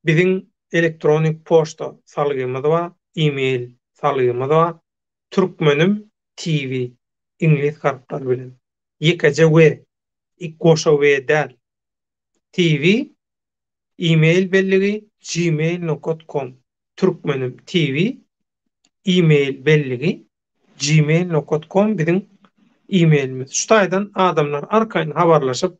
biziň elektronik poçta salgymyz bar, e-mail salgymyz bar, Türkmenim TV iňlis harplary bilen. Ýekeje we, goşa we däl. TV e-mail belligi gmail nokat kom Türkmenim TV e-mail belligi gmail nokat kom biziň e-mailimiz. Şu taýdan adamlar arkaýyn habarlaşyp,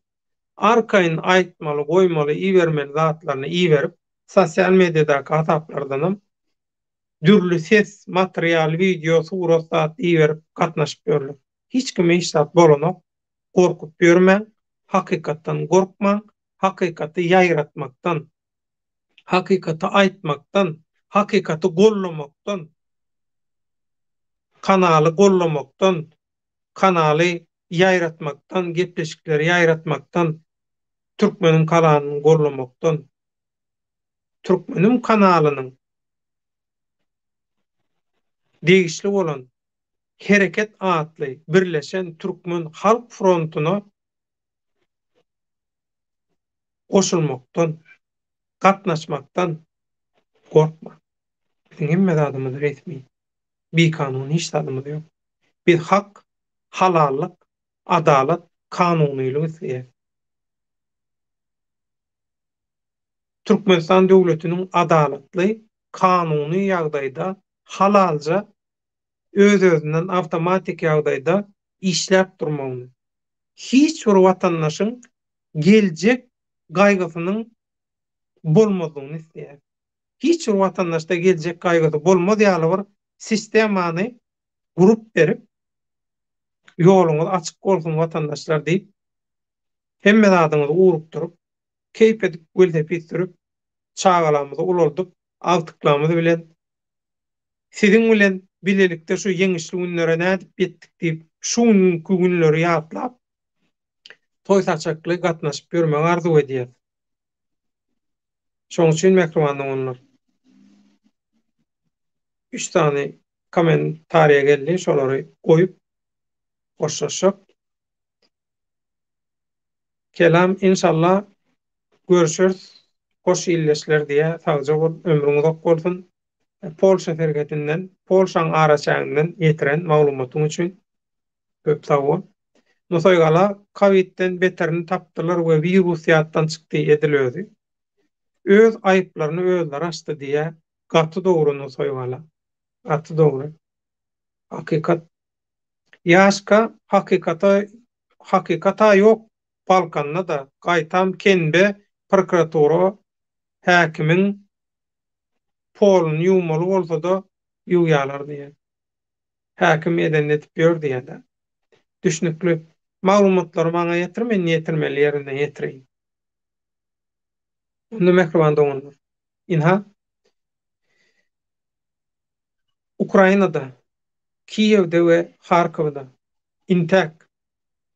arkaýyn aýtmaly, goýmaly, ibermeli zatlaryny iberip, sosial mediadaky hasaplardanam dürli ses, material, wideo, surat zat iberip gatnaşyp ýörler. Hiç kime hiç zat bolanok. Gorkup ýörmäň, hakykatdan gorkmaň, hakykaty ýaýratmakdan, hakykaty aýtmakdan, hakykaty gollamakdan, kanaly gollamakdan, kanaly ýaýratmakdan, gepleşikleri ýaýratmakdan, Türkmeniň kanalyny gollamakdan, Türkmeniň kanalynyň degişli bolan Hereket atly birleşen türkmen halk frontuna goşulmakdan, gatnaşmakdan gorkma. Biziň hemme zadymyz resmi. Bikanun hiç zadymyz ýok. Biz hak, halallyk, adalat, kanunylyk isleýäris. Türkmenistan döwletiniň adalatly, kanuny ýagdaýda halalja öz-özünden awtomatik ýagdaýda işläp durmagyny, hiç bir watandaşyň geljek gaýgysynyň bolmazlygyny isleýär. Hiç bir watandaşda geljek gaýgysy bolmaz ýaly bir sistemany gurup berip, ýoluňyz açyk bolsun watandaşlar diýip, hemme zadyňyzy ugrukdyryp, keýp edip welosiped sürüp, çagalarymyzy ulaldyp, agtyklarymyz bilen siziň bilen bilelikde şu ýeňişli günlere nädip ýetdik diýip, şu günki günleri ýatlap, toý saçakly gatnaşyp ýörmegi arzuw edýäs. Şonuň üçin mähriban doganlar, üç sany kommentariýa geldi, şolary goýup hoşlaşjak. Kelam inşallah görüşeris hoş illeşler diýä sagja bol ömrüň uzak bolsun Polşa serhedinden Polşaň araçäginden ýetiren maglumatyň üçin köp sag bol. Nusaýgala kowidden beterini tapdylar we wirus ýatdan çykdy edil özi. Öz aýyplaryny özleri açdy diýä gaty dogry Nusaýgala gaty dogry hakykat Ýaşka hakykata hakykata ýok Balkanda-da gaýtam kenbe prokuratura häkimiň poluny ýuwmaly bolsada ýuwýalar diýýär. Häkim edenini edip ýör diýýär-dä. Düşnükli. Maglumatlary maňa ýetir men ýetirmeli ýerinde ýetireýin. Onda mähriban doganlar, ynha Ukrainada, Kiýewde we Harkowda intäk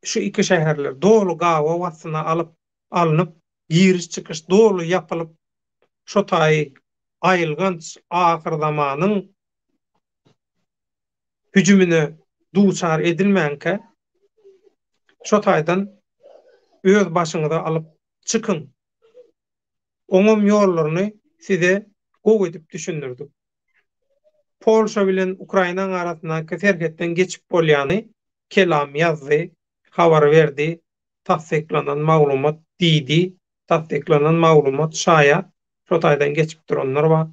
şu iki şäherler doly gabaw astyna alyp alnyp, giriş-çykyş doly ýapylyp, şo taýy aýylganç ahyrzamanyň hüjümine duçar edilmänkä, şo taýdan öz başyňyza alyp çykyň. Oňam ýollaryny size gowy edip düşündirdik. Polşa bilen Ukrainaň arasyndaky serhetden geçip bolýany Kelam ýazdy, habar berdi, tassyklanan maglumat diýdi, tassyklanan maglumat şaýat, şo taýdan geçip duranlar bar.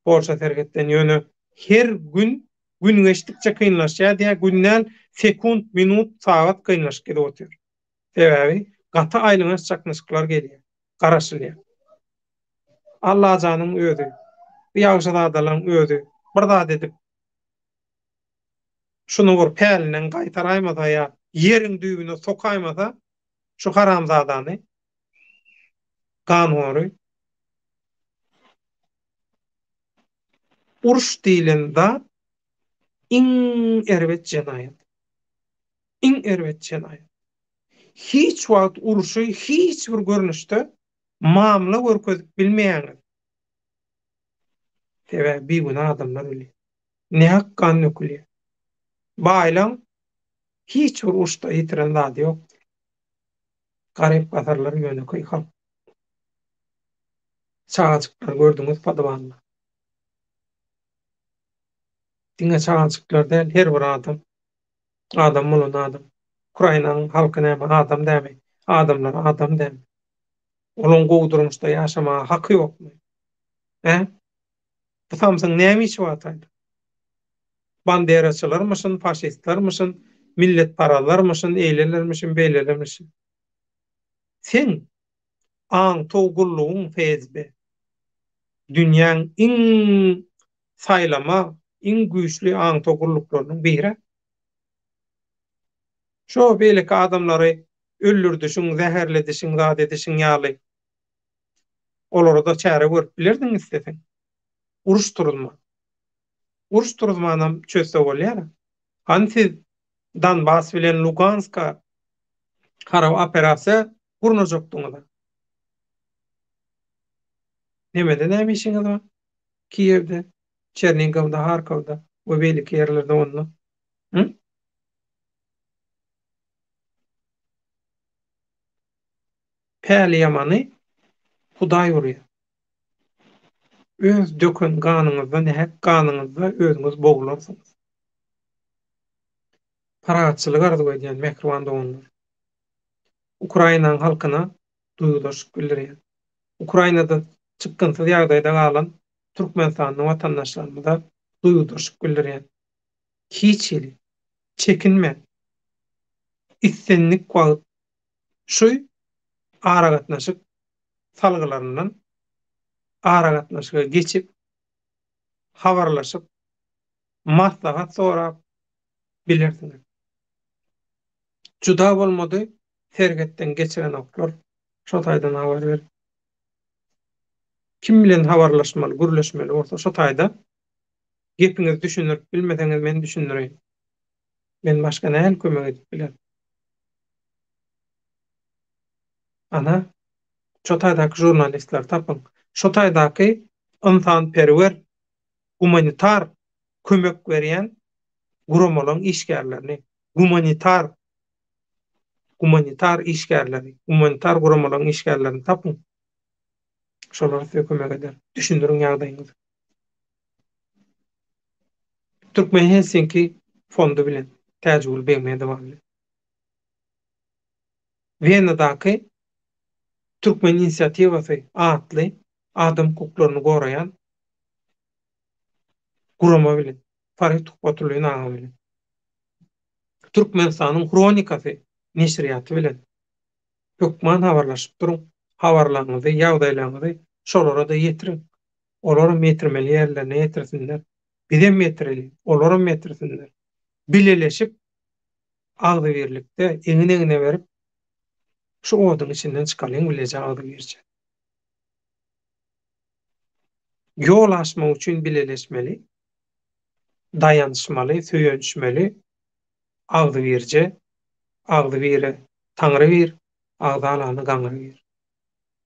Polşa serhetden ýöne her gün gün geçdikçe kynlaşýar diýýär, gün däl, sekunt, minut, sagat kynlaşyp gidip otyr. Sebäbi gaty aýylganç çaknyşyklar gelýär, garaşylýar. Allajanyň özi, bu ýagşyzadalaryň özi bir zat edip. Şuny bir pälinden gaýtaraýmasa ýa ýeriň düýbüne sokaýmasa şu haramzadany ganhory uruş diýlen zat iň erbet jenaýat. Iň erbet jenaýat. Hiç wagt urşy hiç bir görnüşde mamla görkezip bilmeýäňiz. Sebäbi bigünä adamlar ölýär. Nähak gan dökülýär. Baýlaň hiç bir uruşda ýitiren zady ýokdur. Garyp-gasarlar ýönekeý halk. Çagajyklary gördüňiz podwalda. Diňe çagajyklar däl, her bir adam. Adam bolan adam. Ukrainanyň halky näme, adam dämi? Adamlar adam dämi? Olaň gowy durmuşda ýaşamaga haky ýokmy? Hä? Bu samsyň näme işi bar taýda? Banderaçylarmyşyn, faşistlermişin, milletparazlarmyşyn, eýlelermişin, beýlelermişin. Seň aňtaw gullugyň FSB. Dünýäň iň saýlama, iň güýçli aňtaw gulluklarynyň biri. Şo beýleki adamlary öldürdişiň, zäherledişiň, zat edişiň ýaly olara-da çäre görüp bilerdiň isleseň. Uruş turuzman. Uruş turuzmanam çözse bolýar. Hany siz Donbas bilen Luganska harby operasiýa gurnajakdyňyz-a? Nemede näme işiňiz bar? Kiýewde, Çernigowda, Harkowda we beýleki ýerlerde onda. Hı? Päli ýamany Hudaý urýar. Öz döken ganyňyzda, nähak ganyňyzda özüňiz boglarsyňyz. Parahatçylyk arzuw edýän mähriban doganlar! Ukrainanyň halkyna duýgudaşlyk bildirýän. Ukrainada çykgynsyz ýagdaýda galan türkmenistanly watandaşlarymyza duýgudaşlyk bildirýän. Hiç hili çekinmän, islendik wagt şu aragatnaşyk salgylaryndan aragatnaşyga geçip, habarlaşyp, maslahat sorap bilersiňiz. Juda bolmady serhetden geçirenoklar, şo taýdan habar berip. Kim bilen habarlaşmaly, gürleşmeli bolsa şo taýda gepiňizi düşündirip bilmeseňiz men düşündireýin. Men başga nähili kömek edip bilerin? Ana, şo taýdaky žurnalistleri tapyň. Şo taýdaky ynsanperwer, gumanitar kömek berýän guramalaryň işgärlerini, gumanitar gumanitar işgärleri, gumanitar guramalaryň işgärlerini tapyň. Şolar size kömek eder. Düşündiriň ýagdaýyňyzy. Türkmen Helsinki fondy bilen, Täjigül Begmedowa bilen. Wenadaky Türkmen inisiatiwasy atly adam hukuklaryny goraýan gurama bilen, Farid Tuhbatullin aga bilen, Türkmenistanyň Hronikasy neşirýaty bilen hökman habarlaşyp duruň, habarlaryňyzy, ýagdaýlaryňyzy şolara-da ýetiriň. Olaram ýetirmeli ýerlerine ýetirsinler. Bizem ýetireliň, olaram ýetirsinler. Bileleşip agzybirlikde egin-egne berip, şu oduň içinden çykalyň bileje agzybirje. Ýol aşmak üçin bileleşmeli, daýanyşmaly, söýenişmeli, agzybirje, agzybire Taňry bir, agzalany gaňry bir.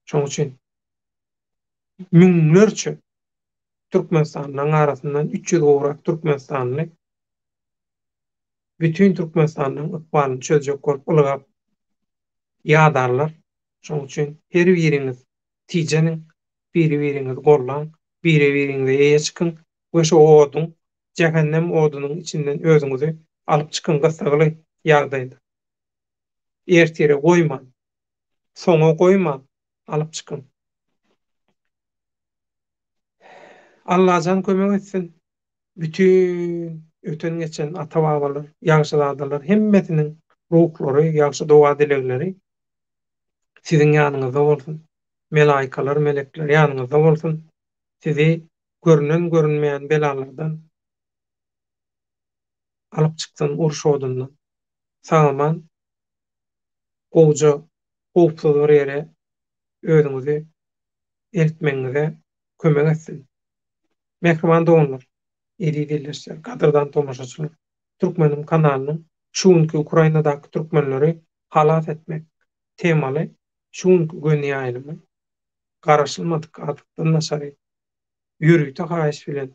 Şonuň üçin müňlerçe türkmenistanlylaryň arasyndan 300 gowrak türkmenistanly bütin Türkmenistanyň ykbalyny çözjek bolup ylgap ýadarlar. Şonuň üçin her biriňiz tijeniň, biri-biriňizi gollaň, biri-biriňize eýe çykyň we şo oduň, jähennem odunyň içinden özüňizi alyp çykyň gyssagly ýagdaýda. Ertire goýman, soňa goýman alyp çykyň. Allajan kömek etsin. Bütin öten-geçen ata-babalar, ýagşyzadalar hemmesiniň ruhlary, ýagşy doga-dilegleri siziň ýanyňyzda bolsun. Melaýkalar, melekler ýanyňyzda bolsun. Sizi görünen-görünmeýän belalardan. alyp çyksyn uruş odundan. Sag-aman gowja howpsuz bir ýere özüňizi eltmegiňize kömek etsin. Mähriban doganlar, eziz ildeşler, gadyrdan tomaşaçylar! Türkmenim kanalynyň şu günki Ukrainadaky türkmenleri halas etmek temaly şu günki göni ýaýlymy garaşylmadyk adatdan daşary ýörite haýyş bilen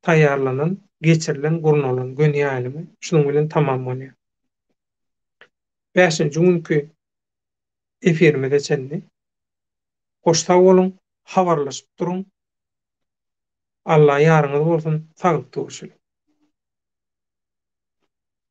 taýýarlanan, geçirilen, gurnalan göni ýaýlymy şunuň bilen tamam bolýar. Bäşinji günki efirimize çenli hoş sag boluň, habarlaşyp duruň. Alla ýaryňyz bolsun, saglykda görşeliň.